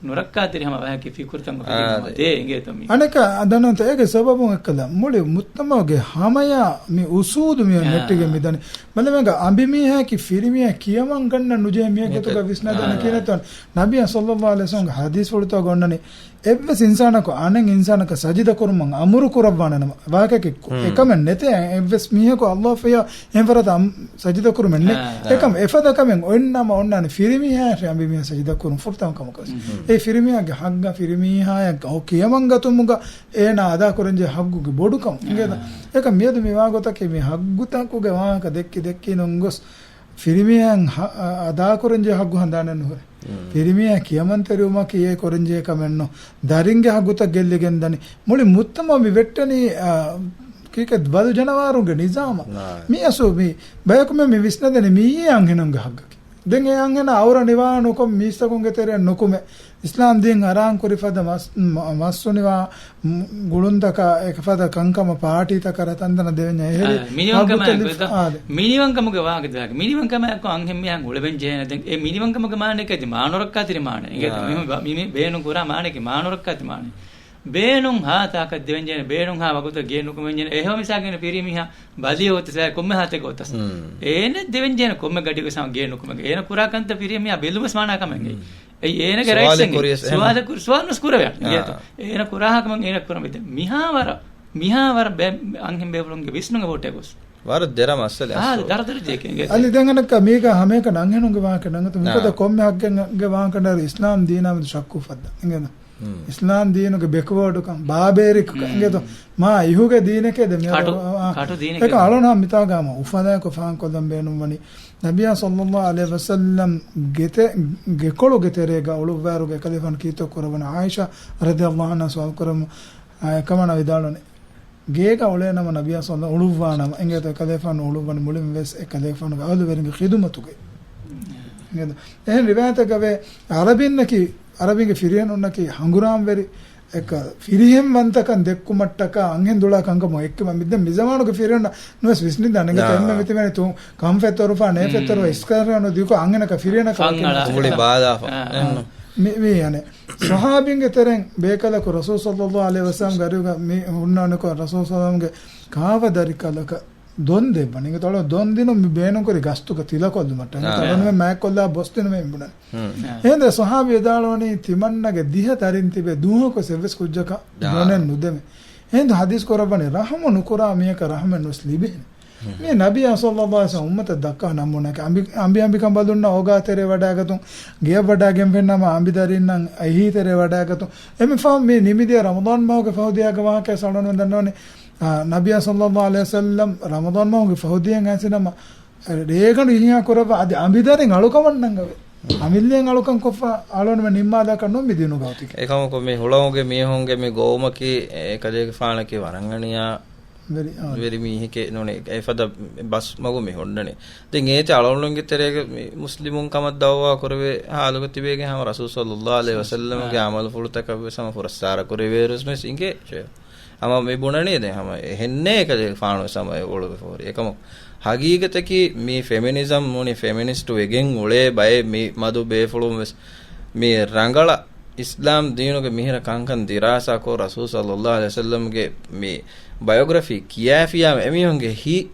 ނުރައްކާތެރި ހަމަ ވަހަކި ފިކުރުތައް އާ، އުފެދިގެން ހަމަ ދޭ އިނގޭތޯ މީ. އަނެކަ ދަންނަވަންތަ އޭގެ ސަބަބުން އެއްކަލަ މުޅި މުޖްތަމަޢުގެ ހަމަޔާ މި އުސޫލު މި އާ. ނެއްޓިގެން މިދަނީ. ބަލަމެންގަ އަނބިމީހާއަކީ ފިރިމީހާ ކިޔަމަން ގަންނަ ނުޖެހޭ މީހެއް ގޮތުގަ ވިސްނާދޭނެ ކިޔަންތޯ. ނަބިއްޔާ ޞައްލައްލާހު ޢަލައިހި ވަސައްލަމްގެ ޙަދީޘްފުޅުތަކުގަ އޮންނަނީ އެއްވެސް އިންސާނަކު އަނެއް އިންސާނަކަށް ސަޖިދަ ކުރުމަށް އަމުރު ކުރައްވާނެ ނަމަ، ވާހަކައެއް ކު-، ހުން. އެކަމެއް ނެތޭ. އެއްވެސް މީހަކު ﷲ ފިޔާ އެހެން ފަރާތަށް އަމް-، ސަޖިދަ ކުރުމެއް ނެތް. އާ. އެކަމް އެފަދަ ކަމެއް އޮތްނަމަ އޮންނާނެ ފިރިމީހާއަށް އަނބިމީހާ ސަޖިދަ ކުރުން ފުރަތަމަ ކަމަކަށް. ހުން. އެ ފިރިމީހާގެ ހައްގަށް ފިރިމީހާޔަށް ކިޔަމަން ގަތުމުގަ އޭނާ އަދާކުރަންޖެހޭ ހައްގުގެ ބޮޑުކަމު. އާ. އިނގޭތަ؟ އެކަމް މިއަދު މި ވާގޮތަކީ މި ހައްގުތަކުގެ ވާހަކަ ދެއްކި ދެއްކި ނުންގޮސް ފިރިމީހަށް ހަ-، އަ-، އަދާކުރަންޖެހޭ ހައްގު ހަނދާނެއް ނުހުރޭ. ހުން. ފިރިމީހާ ކިޔަމަންތެރިވުމަކީ އެ ކުރަންޖެހޭ ކަމެއް ނޫން. ދަރިންގެ ހައްގުތައް ގެއްލިގެން ދަނީ. މުޅި މުޖްތަމަޢު މި ވެއްޓެނީ، އަ، ކީކޭ ބަލި ޖަނަވާރުންގެ ނިޒާމަށް. ނާ. މި އަސްލު މި ބަޔަކު މި ވިސްނަދެނީ މިއީ އަންހެނުންގެ ހައްގަކީ. ދެން އެ އަންހެނާ އައުރަ ނިވާ ނުކޮށް މީސްތަކުންގެ ތެރެއަށް ނުކުމެ. އިސްލާމް ދީން ހަރާން ކުރި ފަދަ މަސް-، މަ-، މައްސު ނިވާ މު-، ގުޅުންތަކާ އެކަ ފަދަ ކަންކަމަށް ޕާޓީތަކަށް ރަތަންދަނަ ދެވެންޏާ އެހެރީ. އާ، މިނިވަންކަމާއެކު ހައްގުތެރި-، އެތަ-، އާދެ. މިނިވަންކަމުގެ ވާހަކަ ދެވާގެ. މިނިވަންކަމާއެކު އަންހެން މީހާ އުޅެވެން ޖެހޭނެ. ދެން އެ މިނިވަންކަމުގެ މާނައަކީ އަދި މާ ނުރައްކާތެރި މާނަ. އިނގޭތަ؟ އާ. މި، މި، މި ބޭނުން ކުރާ މާނައަކީ މާ ނުރައްކާތެރި މާނަ. ބޭނުން ހާ ތާކަށް ދެވެން ޖެހޭނެ، ބޭނުން ހާ ވަގުތަށް ގެއެއް ނުކުމެން ޖެހޭނެ. އެހެން މިސާލަކަށް ފިރިމީހާ ބަލި އޮތަސް ކޮންމެ ހާތެއް ގޮތަސް. ހުން. އޭނަ ދެވެން ޖެހޭނެ ކޮންމެ ގަޑިގަސް ހަމަ ގެއެއް ނުކުމެގެން. އޭނަ ކުރާ ކަންތައް ފިރިހެން މީހާ ބެލުމަސް މާނާ ކަމެއް ނެތް. ހުން. އެއީ އޭނަގެ ސުވާލެއް ރައިޓްސް ކުރިޔަސް އެނގޭ. އެހެން. ސުވާލެއް ކުރި، ސުވާލު ނުސް ކުރެވޭ. އާ. އޭނަ ކުރާ ކަމަށް އޭނަ ކުރަން ބެ-، މިހާވަރަށް، މިހާވަރަށް ބެ-، އަންހެން ބޭފުޅުންގެ ވިސްނުން އެބަހުއްޓޭ ގޮސް. ވަރަށް ދެރަ މައްސަލަ އާ، އަސްލު. ދަރަދަރަ ޖެކެނގޭ. އަލި ދެން އަނެއްކާ މީގަ ހަމައެކަނި އަންހެނުންގެ ވާހަކަ ނަންގަތު މިފަދަ ނާ. ކޮންމެ ހައްގެއްގެ ވާހަކަ ނަރު އިސްލާމް ދީނާ މެދު ޝައްކު ފައްދަ. އިނގޭނަ. އިސްލާމް ދީނުގެ ބެކްވާޑުކަން، ބާބޭރިކުކަން އިނގޭތޯ. މާ އިހުގެ ދީނެކޭ ދެ މި ކަޓު، އަ، ކަޓު ދީނެކޭ. އެކަ އަޅުން ހަމް މިތާގަ ހަމަ އުފަލާކޮށް ފާހަގަކޮށްލަން ބޭނުންވަނީ. ނަބިޔާ ޞައްލައްލާހު ޢަލައިހި ވަސައްލަމް ގެތެ-، ގެކޮޅުގެ ތެރޭގަ އުޅުއްވާއިރުގަ އެކަލޭފާނު ކީއްތޯ ކުރައްވަނީ؟ ޢާއިޝާ ރަޟިޔައްލާހު ޢަންހާ ސުވާލު ކުރަމު، އާ، އެކަމަނާ ވިދާޅުވަނީ، ގޭގަ އުޅޭނަމަ ނަބިޔާ ޞައްލަ އުޅުއްވާނަމަ، އިނގޭތޯ އެކަލޭފާނު އުޅުއްވަނީ މުޅިން ވެސް އެކަލޭފާނުގެ އަހުލުވެރިންގެ ޚިދުމަތުގައި. އިނގޭތޯ. އެހެން ރިވާޔަތެއްގަވޭ، ޢަރަބިންނަކީ، ޢަރަބިންގެ ފިރިހެނުންނަކީ ހަނގުރާމަވެރި، އެކަ ފިރިހެންވަންތަކަން ދެއްކުމަށްޓަކާ އަންހެން ދުޅާ ކަންކަމު އެއްކިމަ މި-، ދެން މި ޒަމާނުގެ ފިރިހެންނަށް ނުވެސް ވިސްނިދާނެ. އިނގޭތޯ އެންމެ މިތިބެނީ ތު-، ކަންފަތް ތޮރުފާ، ނޭފަތް ތޮރުފާ، އިސްކަރަނު ދިކޮ އަންހެނަކަށް ފިރިހެނަކަށް ފަން އަޅާ. މުޅި ބާލާފަ. އާ. މި-، މި އަނެ. ޞަޙާބީންގެ ތެރެއިން ބޭކަލަކު ރަސޫލު ޞައްލައްލާހު ޢަލައިހި ވަސައްލަމްގެ އަރިހުގަ މި ހުންނާނެކޮށް ރަސޫލު ޞައްލައްލާހު ޢަލައިހި ވަސައްލަމްގެ ކާފަ ދަރިކަލަކަށް ދޮން ދެއްވަން. އިނގޭތޯ އަޅު ދޮން ދިނުން މި ބޭނުންކުރި ގަސްތުގަ ތިލަކޮށްލުމަށްޓަ. އާ. އިނގޭތޯ އަޅުން މި މާތްކޮށްލާ ބޮސްދިނުމޭ ބުނަން. އެހެންދެ ޞަޙާބީ ވިދާޅުވަނީ ތިމަންނަގެ ދިހަ ދަރިން ތިބެ ދުވަހަކުވެސް އެއްވެސް ކުއްޖަކަށް ދޮނެއް ނުދެމެ. އެހެންދު ޙަދީޘް ކުރައްވަނީ ރަޙަމު ނުކުރާ މީހަކަށް ރަޙަމެއް ނުވެސް ލިބޭނެ. މި ނަބިޔާ ޞައްލައްލާހު ޢަލައިހި ވަސައްލަމް އުއްމަތަށް ދައްކާ ނަމޫނައެއް އަނބި-، އަނބި އަނބިކަނބަލުންނަށް އޯގާތެރޭ ވަޑާގަތުން، ގެޔަށް ވަޑާގެން ފެންނަމަ އަނބިދަރިންނަށް އެހީތެރޭ ވަޑާގަތުން. އެމި ފަހު މި ނިމިދިޔަ ރަމަޟާން މަހުގެ ފަހު ދިޔާގެ ވާހަކަ ސަޅަނު ދަންނަވަނީ، އާ، ނަބިޔާ ޞައްލައްލާހު ޢަލައިހި ވަސައްލަމް ރަމަޟާން މަހުގެ ފަހު ދިޔަ އައިސިނަމަ ރޭގަނޑު އިހިއްޔާ ކުރައްވާ އަދި އަނބިދަރިން އަޅުކަމަށް ނަންގަވޭ. އަމިއްލައިން އަޅުކަން ކޮށްފަ އަޅުންމެ ނިންމާލާކަށް ނޫން މި ދިނު ގައުތިކެ. އެކަމަކު މި ހުޅަނގުގެ މީހުންގެ މި ގޮވުމަކީ އެކަލޭގެފާނަކީ ވަރަށް އަނިޔާ ވެރި، އާ. ވެރި މީހެކޭ ނޫނޭ. އެފަދަ ބަސް މަގު މި ހުންނަނީ. ދެން އޭތި އަޅުގަނޑުގެ ތެރޭގަ މި މުސްލިމުން ކަމަށް ދައުވާ ކުރެވޭ ހާލުގަ ތިބޭގެ ހަމަ ރަސޫލު ޞައްލައްލާހު ޢަލައިހި ވަސައްލަމްގެ އާ. ޢަމަލުފުޅުތަކަށް ވެސް ހަމަ ފުރައްސާރަ ކުރެވޭރުވެސް މިސް އިނގޭ. ހަމަ މި ބުނަނީ ދެން ހަމަ އެހެންނޭ އެކަލޭގެފާނު ވެސް ހަމަ އެ އުޅުވެފަ ހުރި. އެކަމަކު ހަގީގަތަކީ މި ފެމިނިޒަމް ނޫނީ ފެމިނިސްޓު ވެގެން އުޅޭ ބައެއް މި މަދު ބޭފުޅުން ވެސް މި ރަނގަޅަށް އިސްލާމް ދީނުގެ މިހިރަ ކަންކަން ދިރާސާކޮށް ރަސޫލު ޞައްލައްލާހު ޢަލައިހި ވަސައްލަމްގެ މި ބަޔޮގްރަފީ ކިޔާފިޔާ އެމީހުންގެ ހިތް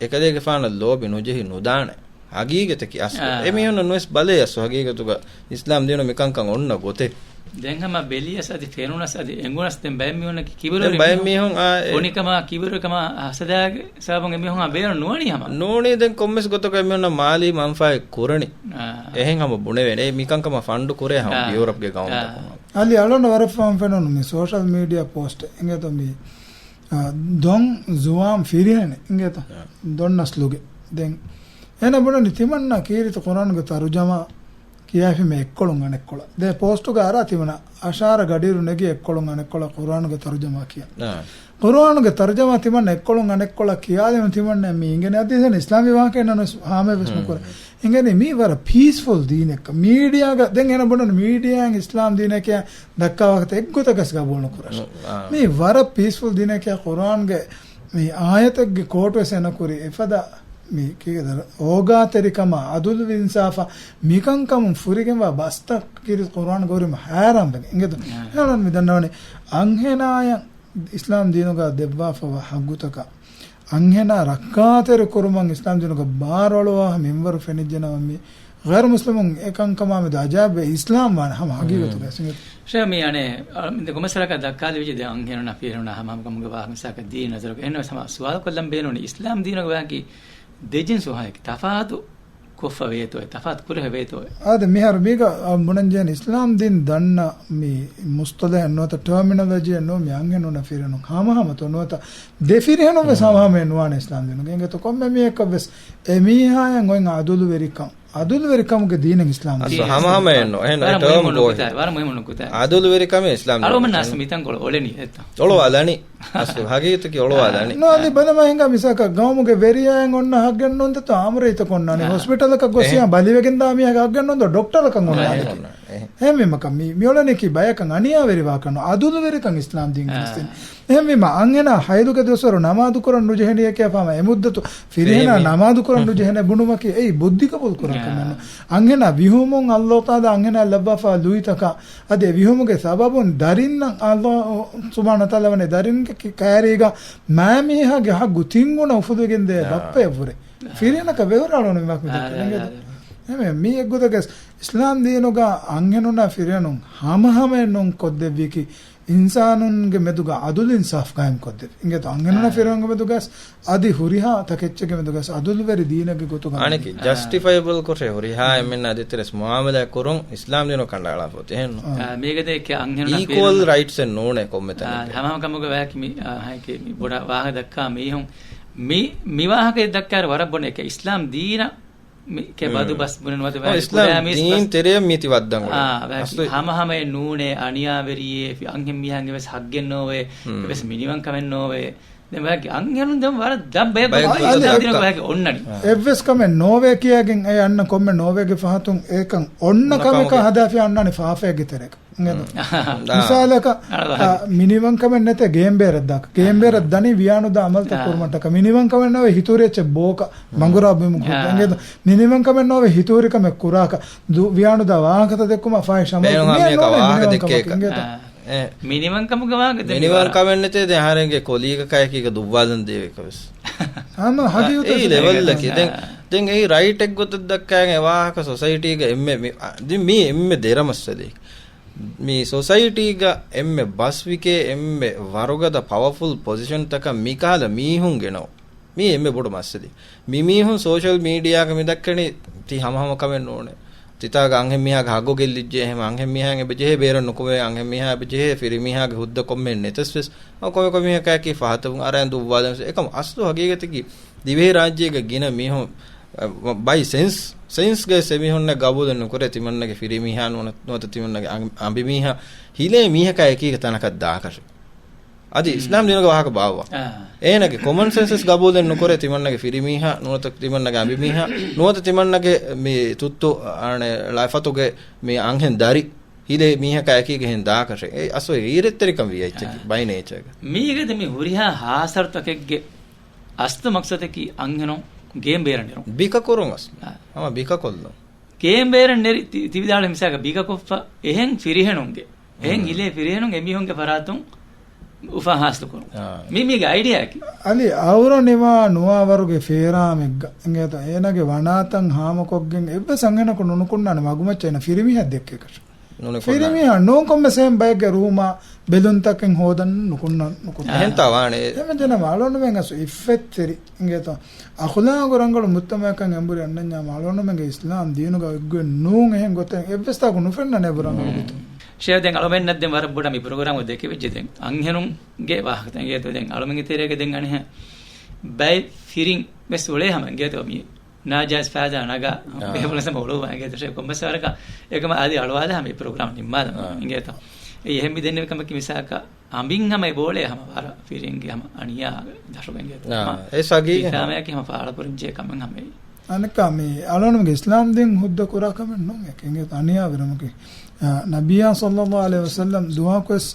އެކަލޭގެފާނަށް ލޯބި ނުޖެހި ނުދާނެ. ހަގީގަތަކީ އަސްލު. އާ. އެމީހުންނަށް ނުވެސް ބަލޭ އަސްލު ހަގީގަތުގަ އިސްލާމް ދީނު މިކަންކަން އޮންނަ ގޮތެއް. ދެން ހަމަ ބެލިޔަސް އަދި ފެނުނަސް އަދި އެނގުނަސް ދެން ބައެއް މީހުންނަކީ ކިބުރުވެރި ދެން ބައެއް މީހުން. މީހުން އާ އެ ފޮނިކަމާ ކިބުރުކަމާ ހަސަދާގެ ސަބަބުން އެމީހުން ބޭނުން ނުވަނީ ހަމަ. ނޫނީ ދެން ކޮންމެސް ގޮތަކަށް އެމީހުންނަށް މާލީ މަންފާއެއް ކުރަނީ. އާ. އެހެން ހަމަ ބުނެވޭނެ. އެ މިކަންކަމަށް ފަންޑު ކުރޭ ހަމަ އާ. ޔޫރަޕްގެ ގައުމުތަކުން. އަލި އަޅުން ވަރަށް ފަހުން ފެނުނު މި ސޯޝަލް މީޑިއާ ޕޯސްޓެއް އިނގޭތޯ މި، އާ، ދޮން ޒުވާން ފިރިހެނެއް އިނގޭތޯ؟ އާ. ދޮން ނަސްލުގެ. ދެން އޭނަ ބުނަނީ ތިމަންނަ ކީރިތި ޤުރްއާނުގެ ތަރުޖަމާ ކިޔާފީމަ އެއްކޮޅުން އަނެއްކޮޅަށް. ދެ ޕޯސްޓުގަ އަރާ ތިމަންނަ އަށާރަ ގަޑިއިރު ނެގި އެއްކޮޅުން އަނެއްކޮޅަށް ޤުރްއާނުގެ ތަރުޖަމާ ކިޔަން. އާ. ޤުރްއާނުގެ ތަރުޖަމާ ތިމަންނަ އެއްކޮޅުން އަނެއްކޮޅަށް ކިޔާލީމަ ތިމަންނަ މި އިނގެނީ އަދި އިސްލާމީ ވާހަކައެއް ނަން ވެސް ހާމަޔަށް ވެސް ނުކުރޭ. އިނގެނީ މީ ވަރަށް ޕީސްފުލް ދީނެއްކަން. މީޑިއާގަ ދެން އޭނަ ބުނަން މީޑިއާއިން އިސްލާމް ދީނެކޭ ދައްކާ ވާހަކަތައް އެއްގޮތަކަސް ގަބޫލު ނުކުރަން. އާ. މީ ވަރަށް ޕީސްފުލް ދީނެކޭ ޤުރްއާންގެ މި އާޔަތެއްގެ ކޯޓް ވެސް އޭނަ ކުރި އެފަދަ މި ކީގެ އޯގާތެރިކަމާ، އަދުލު އިންސާފާ މިކަންކަމުން ފުރިގެންވާ ބަސްތައް ކީރި ޤުރްއާން ގޮވުރީމަ ހައިރާން ވެގެން އިނގޭތޯ. އާ. އޭނަ މި ދަންނަވަނީ އަންހެނާޔަށް އިސްލާމް ދީނުގަ ދެއްވާފަވާ ޙައްޤުތަކަށް އަންހެނާ ރައްކާތެރި ކުރުމަށް އިސްލާމް ދީނުގަ ބާރުއަޅުވާ މިންވަރު ފެނިއްޖެނަމަ މި ޣައިރު މުސްލިމުން އެކަންކަމާ މެދު އަޖާބެ އިސްލާމް ވާނެ ހަމަ ހަގީގަތުގަ އިނގޭތޯ. ޝޭ މި އަނެއް އަ، މި ކޮމެސަރަކަށް ދައްކާލި ވެއްޖެ ދެ އަންހެނުންނާ ފިރިހެނުންނާ ހަމަ ހަމަކަމުގެ ވާހަކަ މިސާކަށް ދީން ނަޒަރުގަ އެހެންނަމަ ހަމަ ސުވާލު ކޮށްލަން ބޭނުނީ އިސްލާމް ދީނުގެ ވާހަކަ ދެ ޖިންސު ވާހަކަ ތަފާތު ކޮށްފަ ވޭތޯއެ، ތަފާތު ކުރެހެ ވޭތޯއެ. އާދެ، މިހާރު މީގަ، އާ، ބުނަންޖެހެނީ އިސްލާމް ދީން ދަންނަ މި މުޞްޠަލަޙެއް ނުވަތަ ޓަރމިނޮލޮޖީއެއް ނޫން މި އަންހެނުންނަށް ފިރިހެނުން ހަމަހަމަތޯ ނުވަތަ ދެ ފިރިހެނުން ވެސް ހަމަހަމައެއް ނުވާނެ އިސްލާމް ދީނުގަ. އިނގޭތޯ ކޮންމެ މީހަކަށް ވެސް އެ މީހާޔަށް އޮތް އަދުލުވެރިކަން، އަދުލުވެރިކަމުގެ ދީނެއް އިސްލާމް ދީން. ހަމަހަމައެއް ނޫން. އެހެން ވަރަށް މުހިއްމު ނުކުތާ، ވަރަށް މުހިއްމު ނުކުތާ. އަދުލުވެރިކަމޭ އިސްލާމް ދީން. އަޅުމެން އަސް މިތަންކޮޅު އޮޅެނީ އެއްތަ؟ އޮޅުވާލަނީ. އަސްލު ހަގީގަތަކީ އޮޅުވާލަނީ. ނޯ، އަދި ބަލަމާ ހިނގާ މިސާކަށް ގައުމުގެ ވެރިޔާއިން އޮންނަ ހައްގެއް ނޫންތަ ތޯ އާމުރަ ހިތަކޮށްނާނެ. އާ. ހޮސްޕިޓަލަކަށް ގޮސް އެހެން ބަލިވެގެންދާ މީހަކަށް ހައްގެއް ނޫންތޯ ޑޮކްޓަރަކަށް އޮންނާނެ. އެހެން. އެހެން މި މަކަ-، މި، މިއޮޅެނީކީ ބަޔަކަށް އަނިޔާވެރިވާކަން ނޫން. އަދުލުވެރިކަން އިސްލާމް ދީން އާ. ގެނެސްދިން. އެހެންވީމަ އަންހެނާ ހައިލުގެ ދުވަސްވަރު ނަމާދު ކުރަން ނުޖެހެނީއެކޭ ފާމަ އެ މުއްދަތު ފިރިހެނާ ނަމާދު ކުރަން ނުޖެހެނޭ ބުނުމަކީ އެއީ ބުއްދި ޤަބޫލު ކުރާކަމެއް ނޫން. އާ. އަންހެނާ ވިހުމުން ﷲ ތަޢާލާ އަންހެނާ ލައްވާފާ ލުއިތަކާ އަދި އެ ވިހުމުގެ ސަބަބުން ދަރިންނަށް ﷲ ސުބްޙާނަހޫ ވަތަޢާލާ ވަނީ ދަރިންގެ ކި-، ކައިރީގަ މާ މީހާގެ ހައްގު ތިން ގުނަ އުފުލިގެންދޭ އާ. ބައްޕަޔަށްވުރެ. ފިރިހެނަކަށް ވެވަރާޅުވަނީ ވާކު ދެއްކެ އާ، އާ، އިނގޭތޯ؟ އާ، އާ. އެހެންވެ، މީ އެއްގޮތަކަސް އިސްލާމް ދީނުގަ އަންހެނުންނާ ފިރިހެނުން ހަމަހަމައެއް ނޫން ކޮށްދެއްވީކީ އިންސާނުންގެ މެދުގަ އަދުލު އިންސާފް ޤާއިމް ކޮށްދެވި. އިނގޭތޯ، އަންހެނުންނާ އާ. ފިރިހެނުންގެ މެދުގަސް އަދި ހުރިހާ ތަކެއްޗެއްގެ މެދުގަސް އަދުލުވެރި ދީނެއްގެ ގޮތުގަ އަނެކި އާ. ޖަސްޓިފައިބަލް ކޮށޭ ހުރިހާ އާ. އެންމެންނާ ދޭތެރޭސް މުއާމަލާތް ކުރުން އިސްލާމް ދީނު ކަނޑައަޅާފަ އޮތީ. އެހެންނު؟ އާ. އާ، މީގަދޭ އެކެ އަންހެނުންނާ އީކުއަލް ފިރިހެނުން ރައިޓްސް އެއް ނޫނޭ ކޮންމެ އާ، ތަނެއްގެ. ހަމަ ހަމަ ކަމުގަ ވާހަކަ މި، އާ، ހައިކޭ މި ބޮޑަށް ވާހަކަ ދައްކާ މީހުން މި، މި ވާހަކަ ދައްކާއިރު ވަރަށް ބޮޑަށް އެކެ އިސްލާމް ދީނަށް މި ކެ ބަދު ބަސް ބުނެން ވަދެ ވާ އިސްލާމް ކުރެއާ މީސް ދީން ބަސް. ތެރެއަށް މީތި ވައްދަން އުޅޭ. އާ، ވެސް އަސްލު ހަމަ ހަމައެއް ނޫނޭ، އަނިޔާވެރިއޭ، ފި-، އަންހެން މީހާގެ ވެސް ހައްގެއް ނޯވޭ، މް. ވެސް މިނިވަން ކަމެއް ނޯވޭ. ދެން ވައި އަންހެނުން ދެން ވަރަށް ދަށް ބަޔަކު ބަޔަކު އަދި ދަށް އަދި ދަށް ވައި އޮންނަނީ. އާ. އެއްވެސް ކަމެއް ނޯވޭ ކިޔާގެން އެ އަންނަ ކޮންމެ ނޯވޭގެ ފަހަތުން އެކަން އޮންނަ ކަމަކަށް ހަދާފި އަންނަނީ ފާފައެއްގެ ތެރޭގަ. އިނގޭތޯ؟ މިސާލަކަށް، އަޅު އަ، މިނިވަންކަމެއް ނެތޭ ގޭންބޭރަށް ދާކަށް. ގޭންބޭރަށް ދަނީ ވިޔާނުދާ އަމަލުތައް އާ. ކުރުމަށްޓަކާ. މިނިވަންކަމެއް ނޯވޭ ހިތުހުރި އެއްޗެއް ބޯކަށް، މަނގުރާ ބިމު ކުއްޖަ. އާ. އިނގޭތޯ؟ މިނިވަންކަމެއް ނޯވޭ ހިތުހުރިކަމެއް ކުރާކަށް. ދު-، ވިޔާނުދާ ވާހަކަތައް ދެއްކުމަށް ފާހިޝް އަމަލު ބޭނުން ހާ މިޔަކަށް މި ވާހަކަ ނޯވޭ ދެއްކޭކަށް. އިނގޭތޯ؟ އާ. އެ. މިނިވަންކަމުގެ ވާހަކަ ދެން މިނިވަން މިވަރަށް. ކަމެއް ނެތޭ ދެން އަހަރެންގެ ކޮލީގަކާއެކީގަ ދުއްވާލަން ދޭވޭ ކަވެސް. ހަމަ ހަގީގަތަށް އެއީ ލެވެލްއަކީ. ދެން، ދެން އެއީ ރައިޓެއް ގޮތަށް ދައްކާގެން އެ ވާހަކަ ސޮސައިޓީގަ އެންމެ މި، އަ، ދެން މީ އެންމެ ދެރަ މައްސަލައެއް. މި ސޮސައިޓީގަ އެންމެ ބަސްވިކޭ އެންމެ ވަރުގަދަ ޕަވަފުލް ޕޮޒިޝަންތަކަށް މިކަހަލަ މީހުން ގެނައު. މީ އެންމެ ބޮޑު މައްސަލައެއް. މި މީހުން ސޯޝަލް މީޑިއާގަ މި ދައްކަނީ ތީ ހަމަ ހަމަ ކަމެއް ނޫނޭ. ތިތާގަ އަންހެން މީހާގެ ހައްގު ގެއްލިއްޖެ، އެހެމަ އަންހެން މީހާއަށް އެބަ ޖެހޭ ބޭރަށް ނުކުމެވޭ، އަންހެން މީހާއަށް އެބަ ޖެހޭ ފިރިމީހާގެ ހުއްދަ ކޮންމެ ނެތަސް ވެސް، އަ، ކޮމެ ކޮމެ މީހަކާއެކީ ފަހަތަށް އަރަން ދުއްވާލަން ވެސް. އެކަމް އަސްލު ހަގީގަތަކީ ދިވެހިރާއްޖޭގަ ގިނަ މީހުން، އަ، ބައި ސެންސް، ސެންސްގައި އެމީހުންނަށް ގަބޫލެއް ނުކުރޭ ތިމަންނަގެ ފިރިމީހާ ނުވަތަ، ނުވަތަ ތިމަންނަގެ އަން-، އަނބިމީހާ ހިލޭ މީހަކާ އެކީގަ ތަނަކަށް ދާކަށެއް. އަދި މް. އިސްލާމް ދީނުގެ ވާހަކަ ބާއްވާ. އާ. އޭނަގެ ކޮމަން ސެންސަސް ގަބޫލެއް ނުކުރޭ ތިމަންނަގެ ފިރިމީހާ، ނުވަތަ ތިމަންނަގެ އަނބިމީހާ، ނުވަތަ ތިމަންނަގެ މި ތުއްތު އަނެއް ޅަފަތުގެ މި އަންހެން ދަރި ހިލޭ މީހަކާ އެކީގަ ހެން ދާކަށެއް. އެ އަސްލު އެ އީރެއްތެރިކަން ވިޔަ އެއްޗަކީ، އާ. ބައި ނޭޗަރގަ. މީގަދަ މި ހުރިހާ ހާސަރުތަކެއްގެ އަސްލު މަޤްޞަދަކީ އަންހެނުން ގޭން ބޭރަށް ނެރުން. ބިކަ ކުރުން އަސްލު. އާ. ހަމަ ބިކަ ކޮށްލުން. ގޭން ބޭރަށް ނެރި ތި-، ތިވިދާޅު މިސާލަކަށް ބިކަ ކޮށްފަ އެހެން ފިރިހެނުންގެ އެހެން ހުން. ހިލޭ ފިރިހެނުން އެމީހުންގެ ފަރާތުން އުފާ ހާސްލު ކުރުން. އާ. މީ މީގެ އައިޑިއާއަކީ. އަލި އައުރަ ނިވާ ނުވާ ވަރުގެ ފޭރާމެއްގަ އިނގޭތޯ އޭނާގެ ވަނާތަން ހާމަކޮށްގެން އެއްވެސް އަންހެނަކު ނުނުކުންނާނެ މަގުމައްޗަށް އޭނަ ފިރިމީހާ ދެއްކޭކަށެއް. ނުނުކުންނާނެ. ފިރިމީހާ ނޫން ކޮންމެސް އެހެން ބައެއްގެ ރޫމާ ބެލުންތަކެއް ހޯދަން ނުކުންނަ، ނުކުންނާނެ. އެހެންތާ ވާނެ. އެހެން ޖެނަމަ އަޅުނުމެން އަސް އިއްފަތްތެރި އިނގޭތޯ. އަޚުލާގު ރަނގަޅު މުޖްތަމަޢަކަށް އެނބުރި އަންނަންޏާ މަ އަޅުގަނޑުމެންގެ އިސްލާމް ދީނުގަ އޮތްގޮތް ނޫން އެހެން ގޮތެއް އެއްވެސް ތާކު ނުފެންނަނީ އެބަ ރަނގަޅު ގޮތުން. ޝޭ ދެން އަޅުމެންނަށް ދެން ވަރަށް ބޮޑަށް މި ޕްރޮގްރާމު ދެކެވިއްޖެ ދެން އަންހެނުންގެ ވާހަކަތައް އިނގޭތޯ ދެން އަޅުމެންގެ ތެރޭގަ ދެން އަނެއްހެން ބައެއް ފިރިން ވެސް އުޅޭ ހަމަ އިނގޭތޯ މި ނާޖާއިޒް ފައިދާ ނަގާ އާ. ބޭފުޅުން ސަމަ އުޅުވާ އިނގޭތޯ ޝޭ ކޮންމެސް ވަރަކަށް އެކަމަށް އަދި އަޅުވާލާ ހަމަ މި ޕްރޮގްރާމް ނިންމާލަމާ އާ. އިނގޭތޯ. އެ އެހެން މި ދެންނެވި ކަމަކީ މިސާލަކަށް އަނބިން ހަމަ އެބޯޅޭ ހަމަ ވަރަށް ފިރިންގެ ހަމަ އަނިޔާ ދަށުގެންގެ އާ، އެ ސަގީގެ ހަމަ. ހިތާމަޔަކީ ހަމަ ފާޅަކުރަންޖެހޭ ކަމެއް ހަމަ އެއީ. އަނެއްކާ މި އަޅުގަނޑުމެންގެ އިސްލާމް ދީން ހުއްދަ ކުރާ ކަމެއް ނޫން އެކެއް އެނގޭތޯ އަނިޔާވެރިވުމަކީ. އާ، ނަބިއްޔާ ޞައްލައްލާހު ޢަލައިހި ވަސައްލަމް ދުވަހަކުވެސް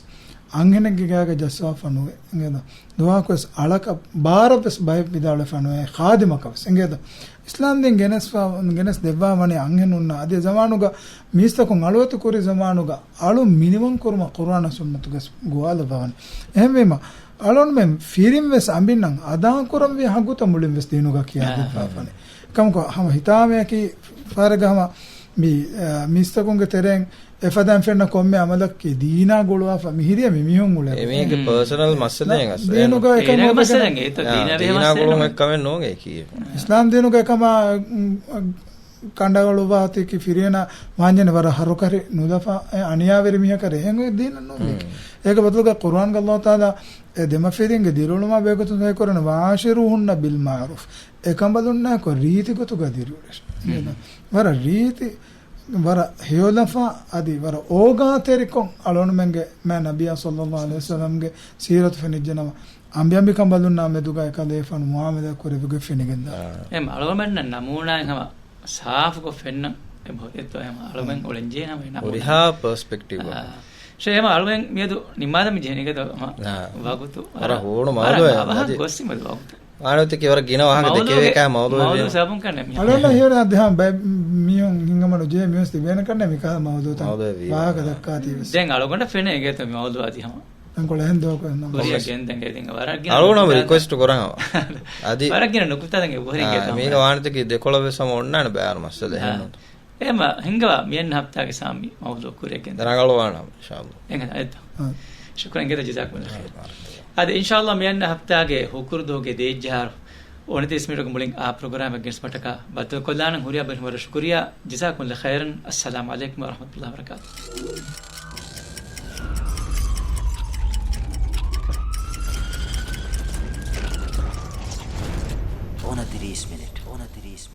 އަންހެނެއްގެ ގާގަ ޖައްސާފަ ނުވޭ އިނގޭތޯ. ދުވަހަކުވެސް އަޅަކަށް ބާރަށްވެސް ބައެއް ވިދާޅުވެފަ ނުވޭ ޚާދިމަކަށް ވެސް އިނގޭތޯ. އިސްލާމް ދީން ގެނެސްފަ، ގެނެސް ދެއްވާ ވަނީ އަންހެނުންނަށް. އަދި ޒަމާނުގަ މީސްތަކުން އަޅުވަތި ކުރި ޒަމާނުގަ އަޅު މިނިވަން ކުރުމަށް ޤުރުއާނާ ސުންނަތުގަސް ގޮވާލައްވާ ވަނީ. އެހެންވީމަ، އަޅުގަނޑުމެން ފިރިން ވެސް އަނބިންނަށް އަދާކުރަންވީ ހައްގުތައް މުޅިން ވެސް ދީނުގަ ކިޔާ އާ. ދެއްވާފަނެ. ކަމަކު ހަމަ ހިތާމަޔަކީ ފާރެގަ ހަމަ މި، އާ، މީސްތަކުންގެ ތެރެއިން އެފަދައިން ފެންނަ ކޮންމެ އަމަލަކީ ދީނާ ގުޅުވާފަ މިހިރިޔަ މި މީހުން އުޅޭ. އެމީހެއްގެ ހުން. ޕާސަނަލް މައްސަލައެއް އަސްލު. ދީނުގަ އެކަން އޭނަގެ އޮވެގެން މައްސަލައެއް އެއީތަ އާ، ދީނާ ދީނާ މައްސަލައެއް. ގުޅުމެއް ކަމެއް ނޫން އެކީ. އިސްލާމް ދީނުގަ އެކަމާ، އު، ކަނޑައަޅުއްވާތީކީ ފިރިހެނާ ވާންޖެނެ ވަރަށް ހަރުކަށި ނުލަފާ އެ އަނިޔާވެރި މީހަކަށް އެހެން އޮތް ދީނެއް ނޫން މީކީ. ހުން. އޭގެ ބަދަލުގަ ޤުރުއާންގަ ﷲ ތަޢާލާ އެ ދެމަފިރިންގެ ދިރިއުޅުމާ ބެހޭގޮތުން ސައިކުރަން، "وعاشروهن بالمعروف." އެކަނބަލުންނާއެކު ރީތި ގޮތުގަ ދިރިއުޅެވޭ. ހުން. ވަރަށް ރީތި، ވަރަށް ހެޔޮލަފާ، އަދި ވަރަށް އޯގާތެރިކޮށް އަޅުގަނޑުމެންގެ މާތް ނަބިއްޔާ ޞައްލައްލާހު ޢަލައިހި ވަސައްލަމްގެ ސީރަތު ފެނިއްޖެނަމަ، އަނބިއަނބިކަނބަލުންނާ މެދުގަ އެކަލޭފާނު މުޢާމަލާތް ކުރެވިގޮތް ފެނިގެންދާ. އާ. އެހެން އަޅުގަނޑުމެންނަށް ނަމޫނާއެއް ހަމަ ސާފުކޮށް ފެންނަން އެބަހުރި އެއްތޯ ހަމަ އަޅުމެން އުޅެންޖެހޭ ހަމަ އެ ނަމޫނާ. ހުރިހާ ޕަރސްޕެކްޓިވް. އާ. ޝޭ ހަމަ އަޅުމެން މިއަދު ނިންމާލަން މި ޖެހެނީ އިނގޭތޯ ހަމަ އާ. ވަގުތު. ވަރަށް ހޫނު ވަރަށް މައުޟޫއެއް އަވަހަށް އަދި. ގޮސް މިއަދު ވަގުތު. އާނަތިކި ވަރަށް ގިނަ ވާހަކަ މައުޟޫގެ، ދެކެވޭކާ މައުޟޫ މައުޟޫ ވެރި. ސަބަބުން ކަންނޭ މި. އަޅުގަނޑަށް ހިޔަވަނީ އަދި ހަމަ ބައެއް މީހުން ހިނގަމަނު ޖެހޭ މިވެސް ތިބޭނެ ކަންނޭ މިކަހަލަ މައުޟޫތައް މައުޟޫ ވީ. ވާހަކަ ދައްކާތީ ވެސް. ދެން އަޅުގަނޑަށް ފެނޭ އިނގޭތޯ މި މައުޟޫ އަދި ހަމަ. ދެން ކޮޅެހެން ދޯކޮ އެންނަމަ. ކުރިއަށް ގެންދަން ގެންދަން ވަރަށް ގިނަ އަޅުގަނޑު ހަމަ ރިކުއެސްޓް ކުރަން ހަމަ. އަދި ވަރަށް ގިނަ ނުކުތާ ދެން އެބަހުރި އާ، އިނގޭތޯ މީގަ ހަމަ. ވާނެތަކީ ދެކޮޅަށް ވެސް ހަމަ އޮންނާނެ ބައިވަރު މައްސަލަ އާ. އެހެންނު. އެހެމަ ހިނގަވާ މިއަންނަ ހަފްތާގެ ސާމީ މައުޟޫ ކުރިއަށް ގެންދަން. ރަނގަޅުވާނަމަ އިންޝާﷲ. އެނގޭ އެއްތޯ. އާ. ޝުކުރާ އިނގޭތަ، ޖަޒާކުމުﷲ ޚައިރް. އާދެ، އިންޝާﷲ މިއަންނަ ހަފްތާގެ ހުކުރުދުވަހުގެ ދޭއްޖަހާރު އޮނިތިރީސް މިނިޓުގެ މުޅިން އާ ޕްރޮގްރާމެއް ގެނެސްދިނުމަށްޓަކާ ބައްދަލުކޮށްލާނަން. ހުރިހާ ބައިވެރިން ވަރަށް ޝުކުރިއްޔާ. ޖަޒާކުމުﷲ ޚައިރަން. އައްސަލާމު ޢަލައިކުމް ވަރަޙްމަތުﷲ ވަބަރަކާތުހު. އޮނަތިރީސް މިނިޓް. އޮނަތިރީސް